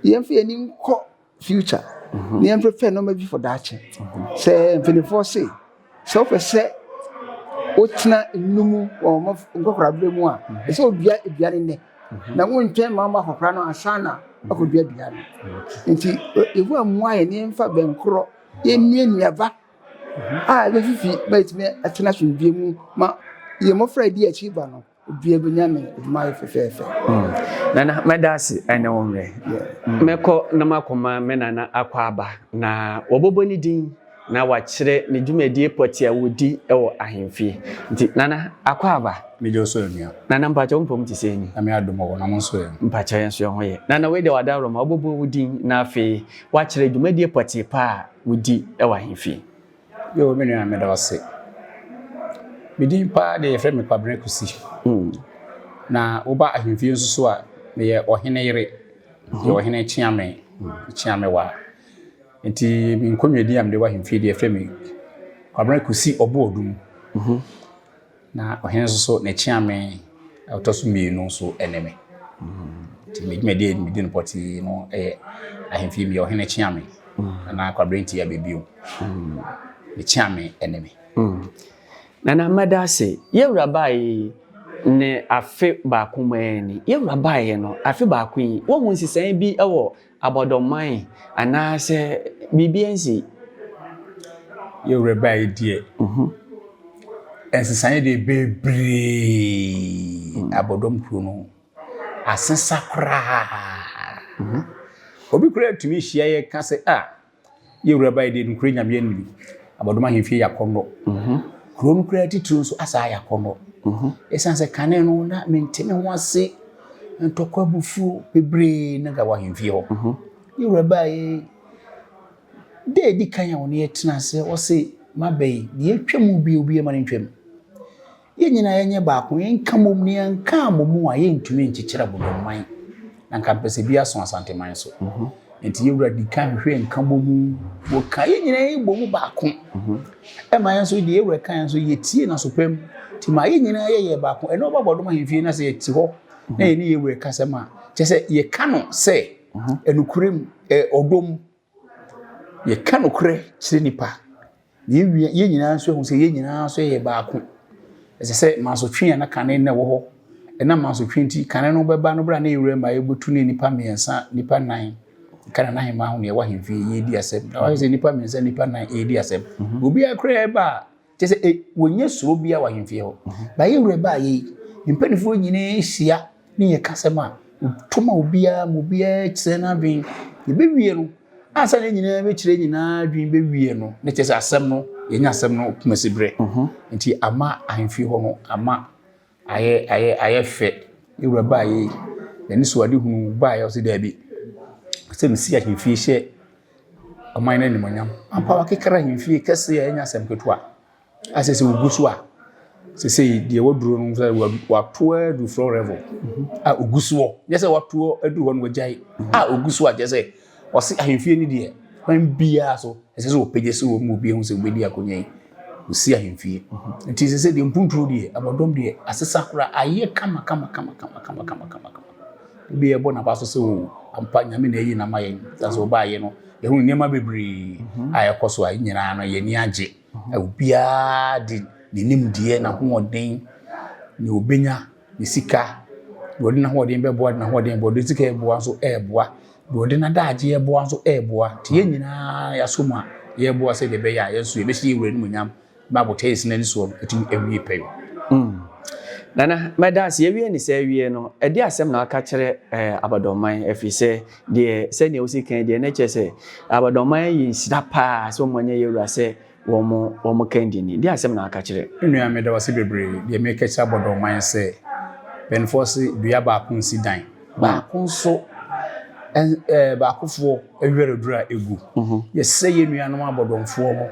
Yɛmfa yɛn ani nkɔ future na yɛn prepare nneɛma bi for daakye sɛ mpanimfoɔ se sɛ wopɛ sɛ wotena nnum mu wɔ wɔn nkɔkorabere mu a ɛsɛ odua dua no nnɛ na wontwɛn ma wɔn akɔkora no ansa na akɔdua dua no nti Yehowa mmoa yɛn na yɛmfa bɛnkorɔ yɛnnua nnuaba a ɛbɛfifi ma yɛtumi atena asomdwoeɛ mu ma yɛn mmɔfra a ɛdi akyi ba no Obiara bɛnya ne adwuma ayɛ fɛfɛɛfɛ. Nana mɛda ase ɛne wo mmerɛ. Mɛkɔ na makɔma me nana akwaaba na wɔbɛbɔ ne din na wakyerɛ ne dwumadie pɔtee a wɔdi wɔ ahemfie. Nti nana akwaaba. Megye wo so onua. Nana mpakyɛ wo mpom te sɛn ni? Nyame adom ɔwɔ na mo nso ɛ? Mpakyɛ yɛn nso yɛn ho yɛ. Nana wei deɛ wadaworoma wobɛbɔ wo din na afei wakyerɛ dwumadie pɔtee paa a wodi wɔ ahemfie. Yoo me nua meda wo ase. Me din paa deɛ yɛfrɛ me Kwabena Kusi. Mm. Na woba ahemfie nso so a meyɛ ɔhene yere. Meyɛ ɔhene kyeame, kyeame wa. Nti me nkonnwa din a mede wɔ ahemfie deɛ yɛfrɛ me Kwabena Kusi Ɔboɔdum. Mm-hmm. Na ɔhene nso so ne kyeame a ɔtɔ so mmienu nso ne me. Nti me dwumadie a medi no pɔtee no yɛ ahemfie meyɛ ɔhene kyeame anaa Kwabena Nti Abɛbio. Me kyeame ne me. Nana mɛda ase. Yɛn wura baeɛ yi ne afe baako mu ara ni. Yɛn wura baeɛ no afe baako yi woahu nsesaeɛ bi wɔ Abɔdɔman anaasɛ biribi ansi. Yɛn wura baeɛ deɛ, nsesaeɛ deɛ bebree abɔdɔm kuro no asesa koraa. Obi koraa tumi hyia yɛ ka sɛ ah Yɛ wura bae deɛ nokorɛ Nyame anim abɔdom ahemfie yɛ akɔnnɔ. Kuro no koraa titiriw nso asa ayɛ akɔnnɔ. Ɛsiane sɛ kane no na mente me ho ase, ntɔkwa abufuo bebree na nka wɔ ahemfie hɔ. Yɛ wura bae da edi kan a wɔne yɛ tena ase ɔse maba yi deɛ atwa mu bi obi ma no ntwam. Yɛn nyinaa yɛnyɛ baako, yɛnka mmom, na yɛanka ammɔ mu a, yɛntumi nkyekyere Abodɔmman. Na nka mpɛ sɛ bi aso Asanteman so. Nti yɛn wura di kan hwehwɛ nka bɔ mu. Wɔka yɛn nyinaa yɛbɔ mu baako. Ɛma yɛn nso deɛ yɛn wura ka yɛn nso yɛtie n'aso pa mu. Nti ma yɛn nyinaa yɛyɛ baako. Ɛnɛ ɔba Abodɔm ahemfie na sɛ yɛte hɔ na yɛne yɛn wura kasa mu a, kyerɛ sɛ yɛka no sɛ ɛnokorɛ mu, ɔdɔ mu. Yɛka nokorɛ kyerɛ nnipa, na yɛwie yɛn nyinaa nso ahu sɛ yɛn nyinaa nso yɛ baako. Ɛsɛ sɛ mansotwe a na kane na ɛwɔ hɔ, ɛnam mansotwe nti, kane no bɛba no berɛ a na yɛwura mu a yɛbɛtu ne nnipa mmiɛnsa, nnipa nnan, ka na n'ahemmaa ho na yɛwɔ ahemfie yɛredi asɛm. Na wahwɛ sɛ nnipa mmiɛnsa, nnipa nnan ɛredi asɛm. Obiara koraa ɛba a, Kyerɛ sɛ, e, wɔnyɛ suro biara wɔ ahemfie hɔ. Ba yɛ wura baa yɛ yi, mpanimfoɔ nyinaa hyia ne yɛ kasɛm a, wɔto ma obiara ma obiara kyerɛ n'adwene. Yɛbɛwie no, ansa na yɛn nyinaa bɛkyerɛ nyinaa adwene bɛwie no, ne kyerɛ sɛ asɛm no, yɛnya asɛm no kumasi berɛ. Nti ama ahemfie hɔ no, ama ayɛ, ayɛ, ayɛ fɛ. Yɛ wura baa yɛ yi, n'ani so ade hunu baeɛ, ɔse daabi, sɛ mesi ahemfie hyɛ. ɔman no animuonyam. Ampa wakekra ahemfie kɛseɛ a ɛnyɛ asɛm ketewa. Asɛ sɛ ogu so a, sesei deɛ waduro no sɛ wato adu floor level a ogu soɔ. Nyɛ sɛ wato aduru hɔ no wagyae a ogu so a kyerɛ sɛ ɔse ahemfie no deɛ kwan biara so ɛsɛ sɛ ɔpagya si hɔ ma obi ahu sɛ obɛdi akonnwa yi. Ɔsi ahemfie. Nti sɛ sɛ deɛ mpunturo deɛ abɔdɔm deɛ asesa koraa ayɛ kama kama kama kama kama kama kama kama. Obi yɛbɔ n'aba so sɛ o ampa Nyame na ayi no ama yɛn. Sɛ ɔbaayɛ no yɛhunu nneɛma bebree a ɛkɔ so a yɛn nyinaa no yɛn ani agye. Obiara de ne nimdeɛ, n'ahoɔden, nea obenya, ne sika, deɛ ɔde n'ahoɔden bɛboa de n'ahoɔden boa, deɛ ɔde sika ɛboa nso ɛreboa, deɛ ɔde n'adagyeɛ boa nso ɛreboa. Nti yɛn nyinaa yɛasɔ mu a yɛreboa sɛdeɛ ɛbɛyɛ a yɛn nso yɛbɛhyɛ yɛn wura animuonyam ma botaeɛ a yɛsi n'ani soɔ no atumi awie pɛyɔ. Nana, mɛda ase. Yɛwie ne saa wie no, ɛdeɛ asɛm na waka kyerɛ eh, Abadɔnman? Ɛfiri sɛ, deɛ sɛdeɛ wosi kan deɛ, na kyerɛ sɛ Abadɔnman yɛ nhyira paa sɛ wɔn anya yɛwura sɛ wɔn wɔn kandini. Deɛ asɛm na waka kyerɛ? Me nua, meda wo ase bebree. Deɛ meka kyerɛ Abɔdɔnman sɛ, mpanimfoɔ se dua baako nsi dan. Baako nso, ɛɛ baakofoɔ werɛ duru a ɛgu. Yɛsrɛ yɛn nuanom abɔdɔmfoɔ no,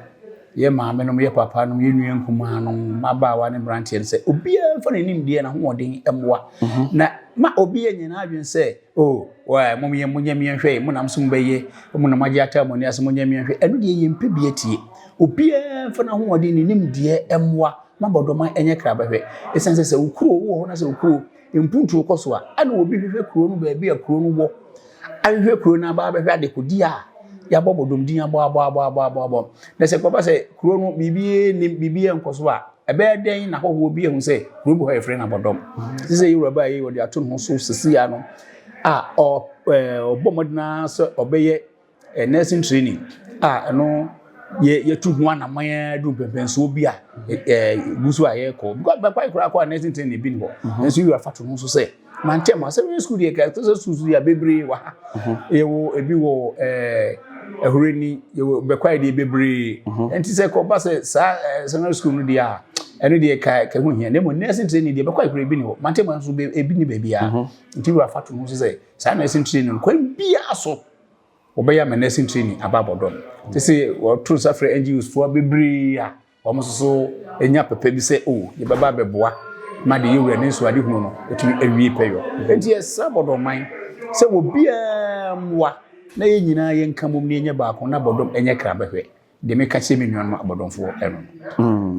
yɛn maamenom, yɛn papanom, yɛn nua nkumaanom, mmabaawa ne mmeranteɛ no sɛ obiara mfa ne nimdeɛ n'ahoɔden mmoa. Na ma obiara nyɛ n'adwene sɛ, o, oh, mom yɛ monyɛ mmiɛnhwɛ, mo nam so mobɛyɛ, mo nam agye ataa mo ani ase monyɛ mmiɛnhwɛ. Ɛno deɛ yɛmpɛ bi atie. Obiara mfa n'ahoɔden ne nimdeɛ mmoa ma bɔdɔma nyɛ krabɛhwɛ. Ɛsiane sɛ sɛ wo kuro wowɔ hɔ na sɛ wo kuro mpuntuo kɔ so a, ɛna obi hwehwɛ kuro no baabi a kuro no wɔ, ahwehwɛ kuro no aba abɛhwɛ adekodi a yɛabɔ bɔdɔm din abɔ abɔ abɔ abɔ abɔ abɔ. Na sɛ kɔba sɛ kuro no biribi nim biribi nkɔ so a, ɛbɛyɛ dɛn na ahɔhoɔ bi ahu sɛ kuro bi hɔ yɛfrɛ no abɔdɔm. Te sɛ yɛwura baa yi wɔde ato ne ho so sisi ano a ɔbɔ mmɔden ara sɛ ɔbɛyɛ nursing training a ɛno yɛ yɛtu ho anammɔn ara du mpɛmpɛnsoɔ bi a ɛɛ gu so a yɛrekɔ because bɛkwa koraa kɔ a nursing training bi ni hɔ nso yɛwura fa to ho so sɛ mankyɛn mu asɛm school deɛ kɛ sɛ school deɛ bebree wɔ ha yɛwɔ ebi wɔ ɛɛ ɛhoreni yɛwɔ bɛkwa deɛ bebree nti sɛ kɔba sɛ saa ɛɛ secondary school no deɛ a ɛno deɛ ka ka ho hia na mmom nursing training deɛ bɛkwa koraa ebi ni hɔ mankyɛn mu nso ebi ni baabi a nti yɛwura fa to ho so sɛ saa nursing training no kwan biara so wɔbɛyɛ ama nursing training aba abɔdɔm te sɛ wɔto nsa frɛ NGOs foɔ bebree a wɔn nso so nya pɛpɛ bi sɛ o yɛbɛba abɛboa ma de yɛwura ne nso ade hunu no ɛtumi awie pɛyɔ. Nti yɛsrɛ abɔdɔman sɛ obiara mmoa na yɛn nyinaa yɛnka mmom na yɛnyɛ baako na abɔdɔm ɛnyɛ krabɛhwɛ. Deɛ meka kyerɛ me nuanom abɔdɔmfoɔ ɛno no.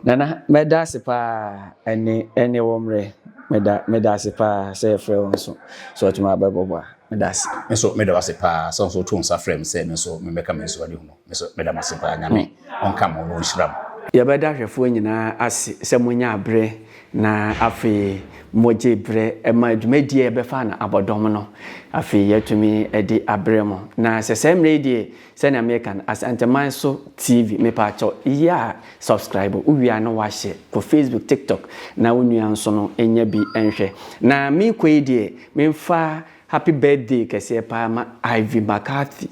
Nana, mɛda ase paa ɛne ɛne wɔ mmerɛ. Meda meda ase paa sɛ yɛfrɛ wo nso sɛ ɔtumi abɛbɔbɔ a. Meda ase. Me nso meda wo ase paa sɛ wo nso woto nsa frɛ me sɛ me nso memmɛka me nsuadehunu. Me nso meda mo ase paa. Nyame ɔnka mo ho na ɔnhyira mo. Yɛbɛda ahwɛfoɔ nyinaa ase sɛ monyaa berɛ na afei mogye berɛ ma dwumadie a yɛbɛfa no abɔdɔm no afei yɛatumi de abrɛ mo. Na sɛ saa mmerɛ yi deɛ sɛnea meka no Asanteman so TV mepaakyɛw yɛ a subscribe wo wie a na wahyɛ kɔ Facebook, TikTok na wo nua nso no nya bi nhwɛ. Na meekɔ yi deɛ memfa Happy birthday kɛseɛ paa ma Ivy McCarthy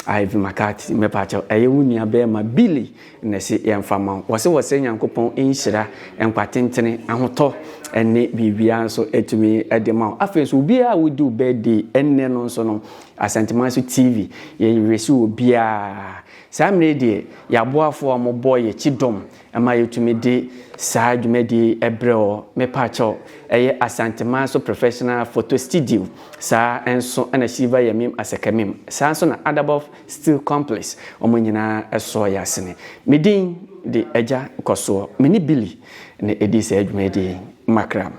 Ivy McCarthy mɛpakyɛw ɛyɛ wo nua bɛɛma Billy na ɛse yɛnfa ma wo wɔse wɔsrɛ Nyankopɔn nhyira nkwa tentene ahotɔ ɛne biribiara nso atumi de ma wo afei nso obiara a wodi wo birthday ɛnnɛ no nso no Asantemanso TV yɛ wesi obiara saa mmerɛ yi deɛ yɛaboafoɔ a wɔbɔ yɛ kyi dɔm Ɛma yɛtumi de saa dwumadie yi brɛ wo. Mepakyɛw, ɛyɛ Asantemanso Professional Photo Studio, saa nso na Shiva Yamim Asekamim, saa nso na Adabov Steel Complex, wɔn nyinaa sɔɔ yɛn asene. Me din de Agya Kɔsoɔ. Me ne Billy na ɛdii saa dwumadie yi. Makram.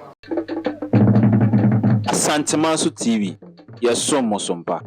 Asantemanso TV, yɛsom mo so mpa.